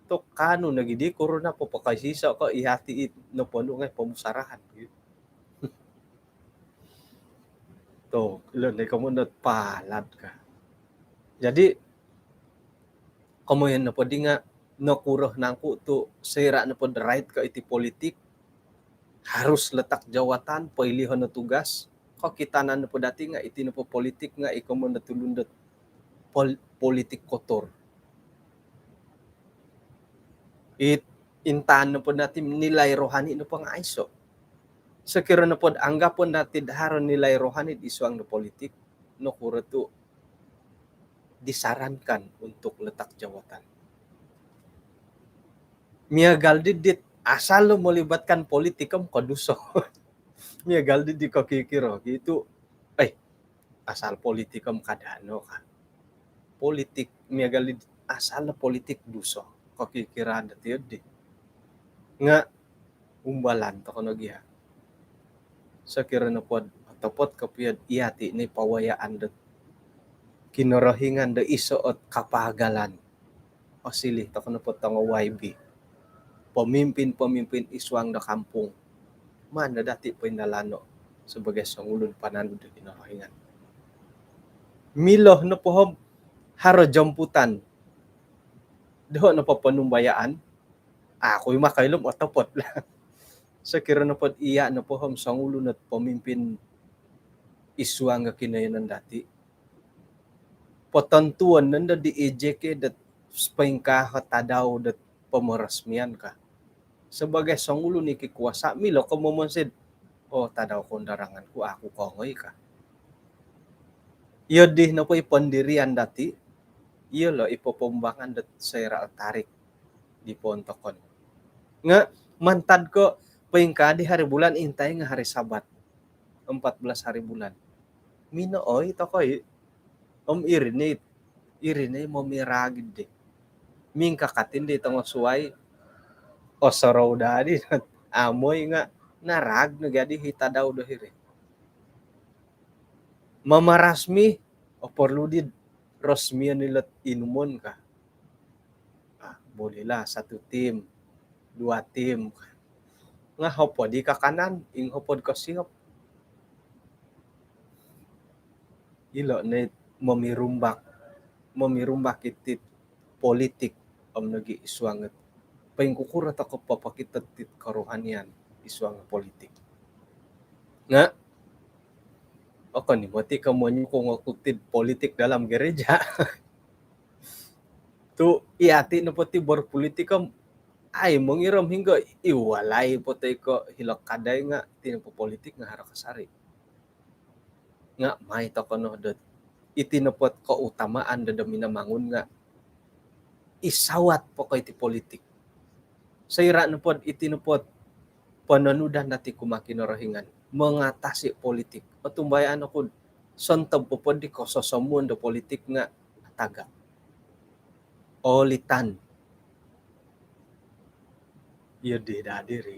Tu kaanu nogi di korona po pokoisiso ko i hati i nopo nu ngai pomusarahan. Tu ilo no i komoyon do palad ka. Jadi komoyon nopo di nga nokuro nangku tu soira nopo do rait ko iti politik, harus letak jawatan, poilihon no tugas, kokitanan nopo dati nga iti nopo politik nga i komoyon do tulun do pol-, politik kotor. It intaan nopo dati nilai rohani nopo nga aiso. Sokiro nopo do anggapon dati do haro nilai rohani id suang do politik, nokuro tu disarankan untuk letak jawatan. Miagal di dit asal lo melibatkan politik om koduso. Miagal di di kokikiro gitu. Eh, asal politik om kadano ka. Politik, miagal di asal lo politik duso. Kokikiro ada tiyo di. Nga umbalan toko nogi ha. Sokiro nopo do otopot kopio do iti no i pawayaan dot Kinorohingan do iso ot kapagalan. Osiliu toko nopo tongo Y B, pemimpin-pemimpin id suang do kampung, maan no dati poindalano sebagai songulun pananud do Kinorohingan. Milo nopo om haro jemputan, doho nopo ponumbayaan, aku i makailo om otopot lah. Sokiro nopo do iya nopo om songulun ot pemimpin id suang do kinoyonon dati, potontuon nondo di E J K dot poingkaa tadau dot pemeresmian ka. Sebagai songulun i kikuasa, milo ko momonsid, oh, tadau kondarangan ku, aku kongoi ka. Iyo di nopo i pendirian dati, iyo lo i popombangan dot soira tarik di pontokon. Nga mantad ko poingkaa di hari bulan, intai nga hari Sabat, empat belas hari bulan. Minooi toko i. Om iri no i, iri no i momiraag di. Mingkakat i di tongo suai, osorou daa di. Amoi nga naraag no gia di i tadau do hiri. Mamarasmi, oh, perlu di rasmian ilo ot inumon ka. Ah, bolehlah satu tim, dua tim. Nga hopod i kakanan, inghopod kosiop. Ilo no i momirumbak, momirumbak iti politik om nogi id suang ot poingkukuro toko popokito dit kerohanian id suang politik. Nga okon i moti ko monyokong oku id politik dalam gereja. Tu iti nopo ti berpolitik om ai mongiro om hinggo i walai po toi ko hilo kadai nga iti nopo politik nga haro kasari. Nga mai toko no dot iti nopo ot keutamaan do, do Minamangun nga i sawat po ko iti politik. Soira nopo dot iti nopo ot pononudan dati kumaa Kinorohingan mengatasi politik, otumbayaan oku do sontob po di kososomuon do politik nga atagak. Olitan. Iyo di dadi ri.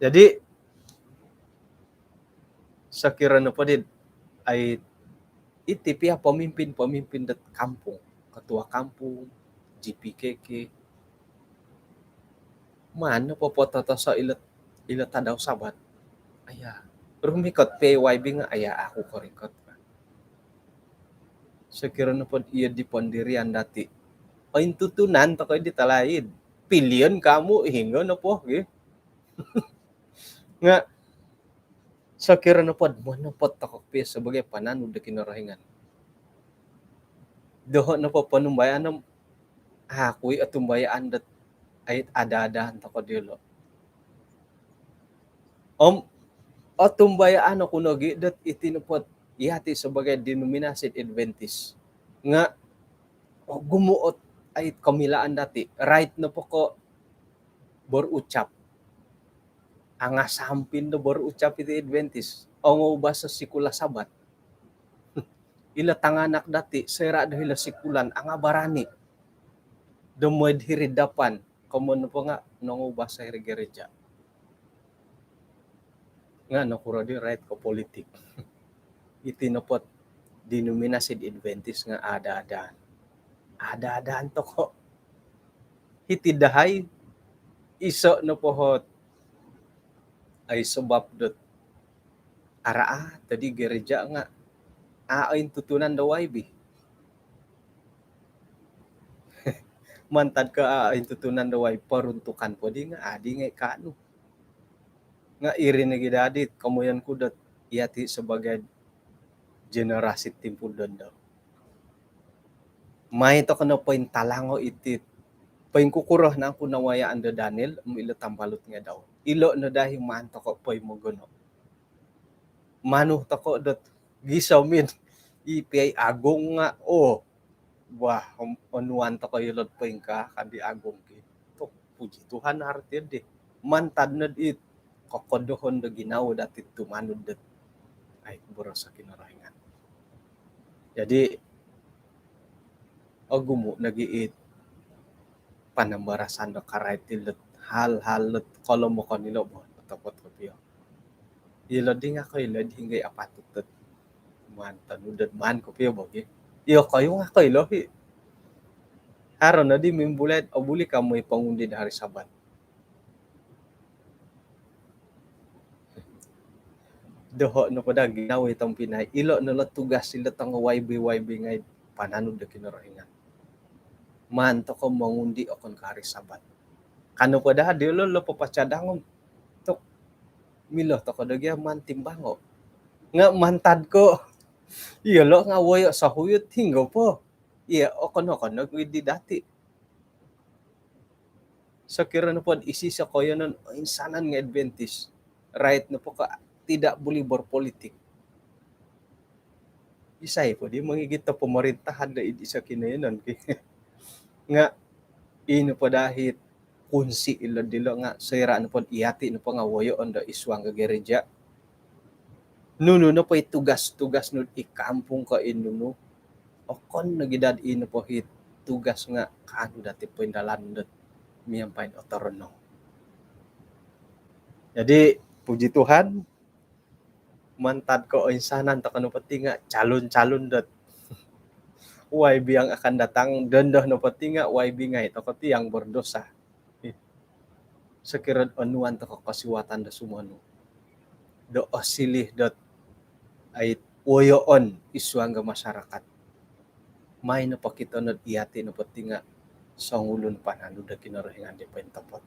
Jadi sokiro nopo di ai iti pia pemimpin-pemimpin dot kampung, ketua kampung, G P K K, maan no popototoso ilo, ilo tadau Sabat. Aya, rumikot po Y B nga aya aku korikot. Sokiro nopo iyo di pendirian dati, ointutunan toko di talaid. Pilion kamu hinggo nopo gi. Nga sokiro nopo do monopot toko pia sebagai pananud do Kinorohingan, doho nopo ponumbayaan om aku i otumbayaan dot ai ada-adaan toko diolo. Om otumbayaan oku nogi dot iti nopo ot iti sebagai denominasi Adventist nga ogumu ot ai komilaan dati, rait nopo ko berucap. Angasampin do berucap iti Adventist. ongou baso sikul Sabat. Ilo tanganak dati, soira do hilo sikulan, angabarani do mooi hiri'd dapan. Komoyon nopo nga nongou baso hiri gereja. Nga nokuro di rait ko politik? Iti nopo denominasi di Adventist nga ada-adaan. Ada-adaan toko. Hiti dahai, iso nopo ot, ai, sabab dot araat di gereja nga a' ointutunan do Y B. Mantad ko a' ointutunan do Y B, peruntukan po di nga adi ngai kaanu. Nga iri nogi dadi komoyon ku dot yati sebagai generasi timpu dondo, mai toko no pointalango iti, poingkukuro nangku nawayaan do Daniel om ilo tambalut ngai dau. Ilo no dahai maan toko poimogono. Manu toko dot gisom id i piai agung nga, oh, wah, om-, onuan toko ilo poingkaa kan di agung ki. Tok, puji Tuhan, arati di mantad no di kokodohon do ginawo dati tumanud dot, ai, boros Kinorohingan. Jadi ogumu nogi it panambarasan do karait ilot hal-hal lot kolomokon ilo bo, otopot kopio. Ilo di nga koilo di hinggo apatut dot maan tanu dot maan kopio bo gi. Iyo koyu nga koilo hi. Haro no di mimbulai, obuli ka mooi pongundi do hari Sabat. Doho nopo daa ginawo i tompinai, ilo no lo tugas ilo tongo Y B, Y B ngai pananud do Kinorohingan. Maan toko mongundi okon ko hari Sabat. Kanu po daa diolo lo papacadang om tok, milo toko do gia maan timbango. Nga mantad ko iyolo nga woyo sohuyut hinggo po. Iya, okon-okon nogi di dati. Sokiro nopo do iso-iso koiyonon oinsanan nga Adventist, rait nopo ko tidak boleh berpolitik, isai po di mongigit do pemerintahan do id iso kinoiyonon ki? Nga ino po dahai kunsi ilo dilo nga soira nopo do yati nopo nga woyoon do id suang do gereja, nunu nopo i tugas-tugas nu id kampung ko i nunu, okon nogi dadi ino po i tugas nga kaanu dati poindalan dot miampai do otoronong. Jadi puji Tuhan, mantad ko oinsanan toko nopo ti nga calon-calon dot Y B yang akan datang, dondo nopo ti nga Y B ngai toko ti yang berdosa. Sokiro do onuan toko kosiwatan do sumonu do osilih dot, ai, woyoon id suang do masyarakat, mai nopo kito nod yati nopo ti nga songulun pananud do Kinorohingan di pointopot.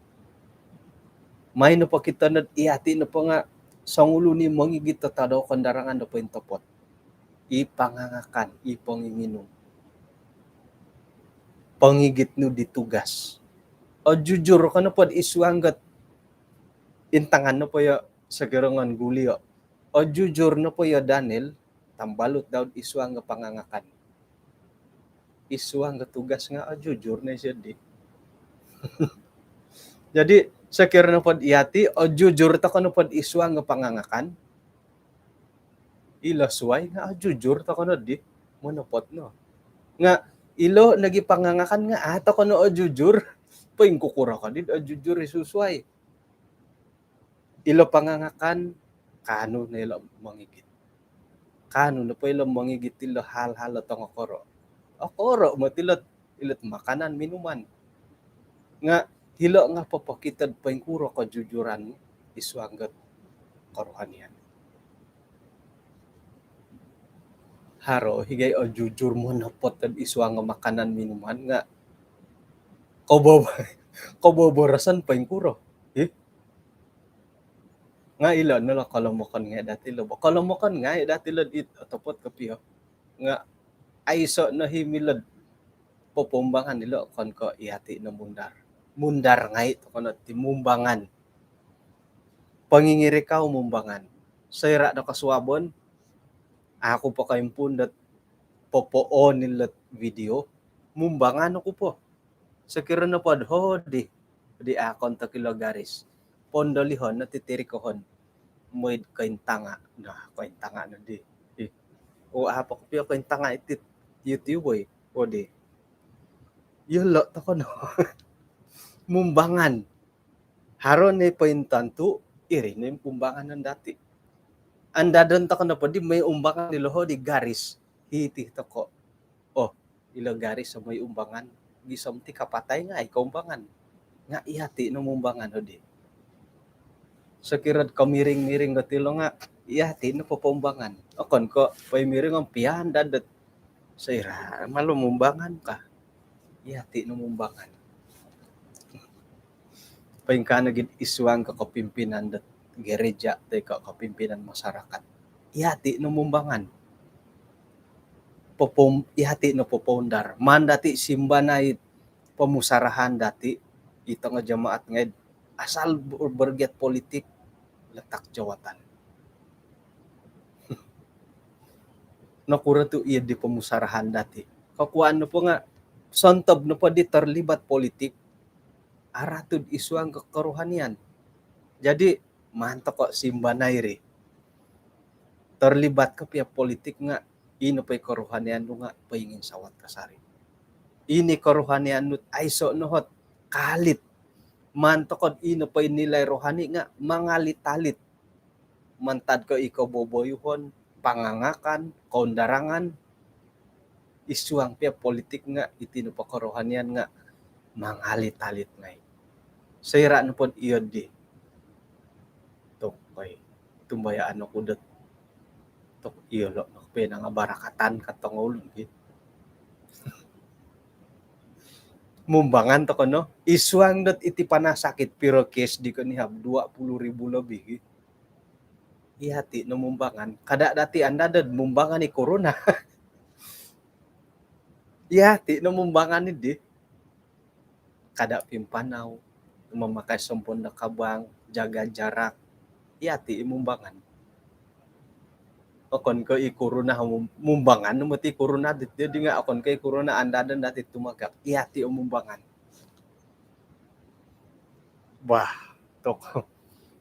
Mai nopo kito nod yati nopo nga songulun i mongigit do tadau kondarangan do pointopot. I pangangakan, i ponginginum, pongigit nu di tugas. Ojujur ko nopo id suang dot intangan nopo yo sokiro ngan gulio. Ojujur nopo yo Daniel, tambalut dau id suang do pangangakan. Id suang do tugas nga ojujur no isio di. Jadi sokiro nopo do yati ojujur toko nopo id suang do pangangakan, ilo suai nga ojujur toko nod di monopot no. Nga ilo nogi pangangakan nga a toko no ojujur, poingkukuro ko di ojujur i susuai? Ilo pangangakan, kaanu no ilo mongigit. Kaanu nopo ilo mongigit ilo hal-hal o tongokoro. Okoro moti ilo, ilo makanan minuman. Nga ilo nga popokito do poingkuro kojujuran id suang dot kerohanian. Haro higai ojujur monopot id suang do makanan minuman nga kobo-, koboboroson poingkuro. Ih. Nga ilo no lo kolomokon ngai dati lo bo. Kolomokon ngai dati lo di otopot kopio. Nga aiso no i milo do popoumbangan ilo okon ko yati no mundar. Mundar ngai toko no ti mumbangan. Pongingirikau mumbangan. Soira do kosuabon, aku po koimpun dot popoon ilo video, mumbangan oku po. Sokiro nopo do hodi, di akon tokilo garis, pondolihon no titirikohon. mooi kointanga'. Nah, kointanga' nodi. Ih. Oo, apo kopio kointanga' iti YouTube, oi. Odi. Iyolo' toko no. Mumbangan. Haro ni pointantu, iri ni umbangan dati'. Andadon toko nopo di mooi umbangan di loho di garis. Hiti toko. Oh, ilo garis mooi umbangan. Gisom ti kapatai nga' ai koumbangan. Nga' iyati' no mumbangan odi. Sokirod komiring-miring dot ilo nga' iyati' no popoumbangan. Okon ko' poimiring om piandad dot soira' malu mumbangan ka. Iyati' no mumbangan. Poingkaa nogi'd isuang ko kopimpinan dot gereja toi ko kopimpinan masyarakat. Iyati' no mumbangan. Popom-, iyati' no popoundar. Maan dati' simbanai pomusarahan dati' i tongo jemaat ngai'd asal ber-, bergiat politik, letak jawatan. Nokuro tu' iyo di pomusarahan dati'. Kokuaan nopo nga' sontob nopo di terlibat politik, aratu'd isuang ko kerohanian. Jadi, maan toko simbanai ri. Terlibat ko pia politik nga' ino po i kerohanian nu nga' poinginsawat kasari. Ino i kerohanian nu't aiso' no hot kaalit. Maan toko'd ino po i nilai rohani nga' mangalit-alit. Mantad ko i koboboyuhon, pangangakan, koundarangan, isuang pia politik nga' iti nopo kerohanian nga' mangalit-alit ngai'. Soira' nopo'd iyo di. Tok, oi, tumbayaan oku dot tok iyolo' no kopio nangabarakatan ka tongoulun ki. Mumbangan toko no, isuang dot iti panas sakit, piro kes di konihab, dua puluh ribu lebih ki. Iyati' no mumbangan. Kada' dati' andadon mumbangan i korona. Iyati' no mumbangan idi. Kada' pimpanau, mamakai sompon do kabang, jaga jarak. Iyati' i mumbangan. Okon ko' i korona mum-, mumbangan no moti korona dit, jadi nga' okon ko' i korona andadon dati' tumagak. Iyati' o mumbangan. Bah, tok.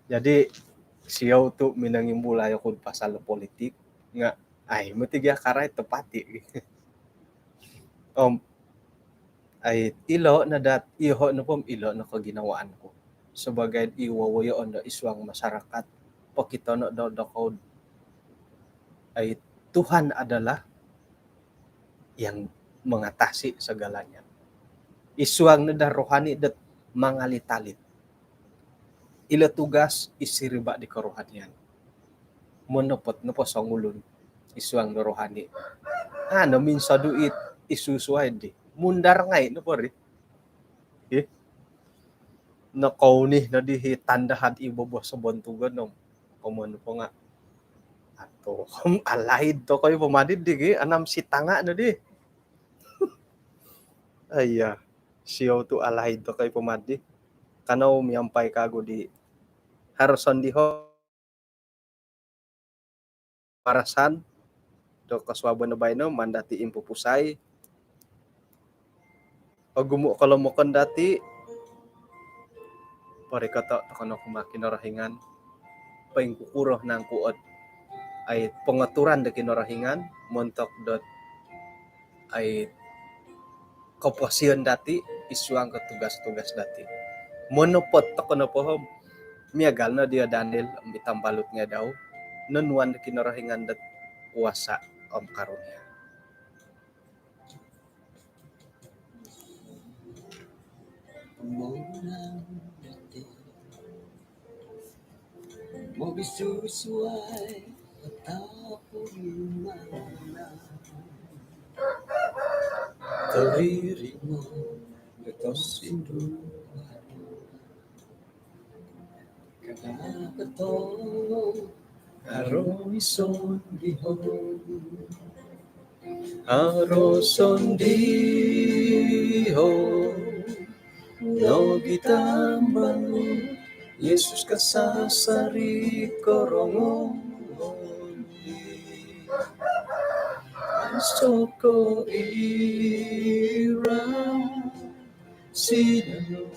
Jadi, siou tu' minongimbulai oku'd pasal politik, nga' ai moti gia karait topati'. Om, ai, ilo' no dat, iyoho' nopo om ilo' no koginawaan ku. Sabagai i wowoyoon do isuang masyarakat, pokitono' do, dokou'd, ai, Tuhan adalah yang mengatasi segalanya. Isuang no daa rohani dot mangalit-alit. Ilo tugas i siriba' di kerohanian. Monopot nopo songulun isuang do rohani, a' no minsodu' it i susuai di. Mundar ngai' nopo ri. Ih. Nokouni nodi i tanda had i bobos bontugon om. Komoyon nopo nga', ato, alaid toko i po madi di gi, anam sitanga' nodi. Aiya, siou tu' alaid toko i po madi. Kanou miampai kagu di haro sondiho' parasan do kosuabon do baino, maan dati' impupusai. Ogumu' kolomokon dati', porikoto' toko no kumaa Kinorohingan. Poingkukuro nangku ot, ai, pongoturan do Kinorohingan montok dot, ai, koposion dati' isuang ko tugas-tugas dati'. Monopot toko nopo om, miagal no diya Daniel, om i tambalut ngai' dau, nonuan do Kinorohingan dot kuasa om karunia. Mobisusuai ataupun mana, tori rimo do tosinduan. Kada' katong haro i sondiho'. Haro sondiho' nogi tambalut, Yesus kasasari korongoon. Soko ira sinanu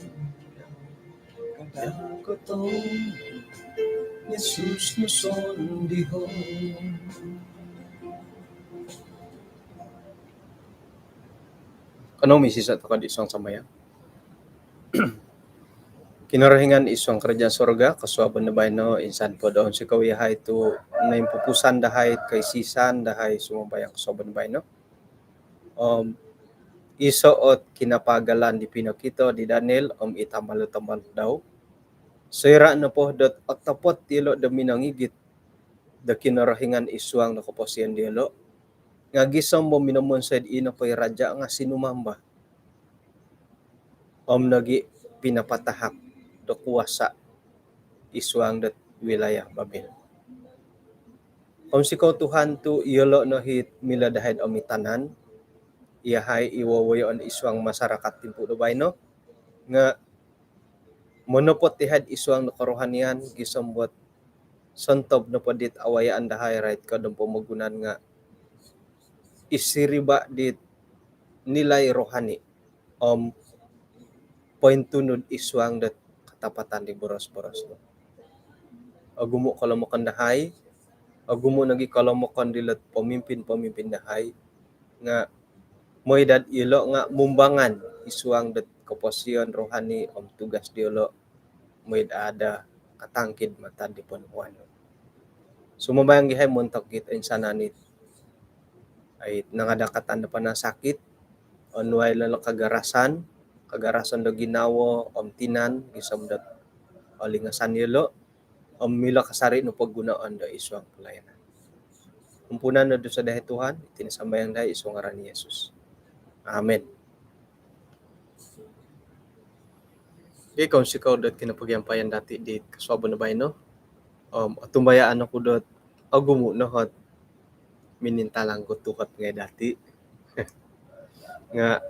kada' katong Yesus nu sondiho. Kanou misisa' toko'd isuang sambayang. Kinorohingan isuang karajaan surga, kosuabon do baino insan po do onsikou iyahai tu' noimpupusan dahai kaisisan dahai sumambayang kosuabon do baino. Om iso' ot kinapaagalan di pinokito di Daniel om i tambalut-tambalut dau. Soira' nopo dot otopot iyolo' do minongigit do Kinorohingan isuang do koposion diyolo', nga' gisom bo minomonsoi'd ino po i raja' nga' sinumamba om nogi' pinapatahak do kuasa' isuang dot wilayah Babel. Onsikou Tuhan tu' iyolo' no hi milo dahai'd omitanan, iyahai i wowoyoon isuang masarakat timpu' do baino, nga' monopot iyahai'd isuang do korohanian gisom bot sontob nopo dit awayaan dahai rait ko' dom pomogunan nga' isiriba' dit nilai rohani om pointunud isuang dot katapatan di boros-boros nu. Ogumu' kolomokon dahai, ogumu' nogi' kolomokon dilot pemimpin-pemimpin dahai, nga' mooi dot iyolo' nga' mumbangan isuang dot koposion rohani om tugas diyolo', mooi dot ada katangkid mantad di ponuhuan. Sumambayang iyahai montok dit insanan it ai nangadakatan do panasakit, onuai ilo' kagarasan, kagarasan do ginawo om tinan gisom dot olingasan iyolo' om milo kasari' nopo gunoon do isuang palayanan. Ampunan no dusa dahai Tuhan, iti no sambayang dahai isuang ngaran Yesus. Amin. Okey, kounsikou dot kinopogiampayan dati' di kosuabon do baino. Om otumbayaan oku dot ogumu' no ot minintalang ko tuhot ngai' dati'. Nga'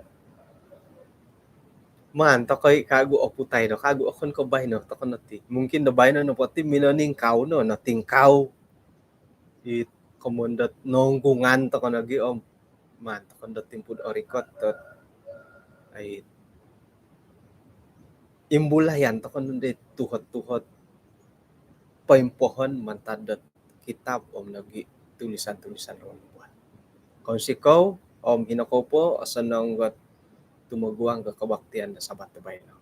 maan toko' i' kagu' oputai do kagu' okon ko' baino toko' no ti. Mungkin do baino nopo ti minoningkau no, notingkau. I komoyon dot nonggungan toko' nogi' om maan toko' no dot timpu'd orikot dot ai imbulayan toko' no di tuhot-tuhot poimpohon mantad dot kitab om nogi' tulisan-tulisan do nubuat. Kounsikou om ino kou po osonong dot tumoguang do kabaktian do Sabat do baino.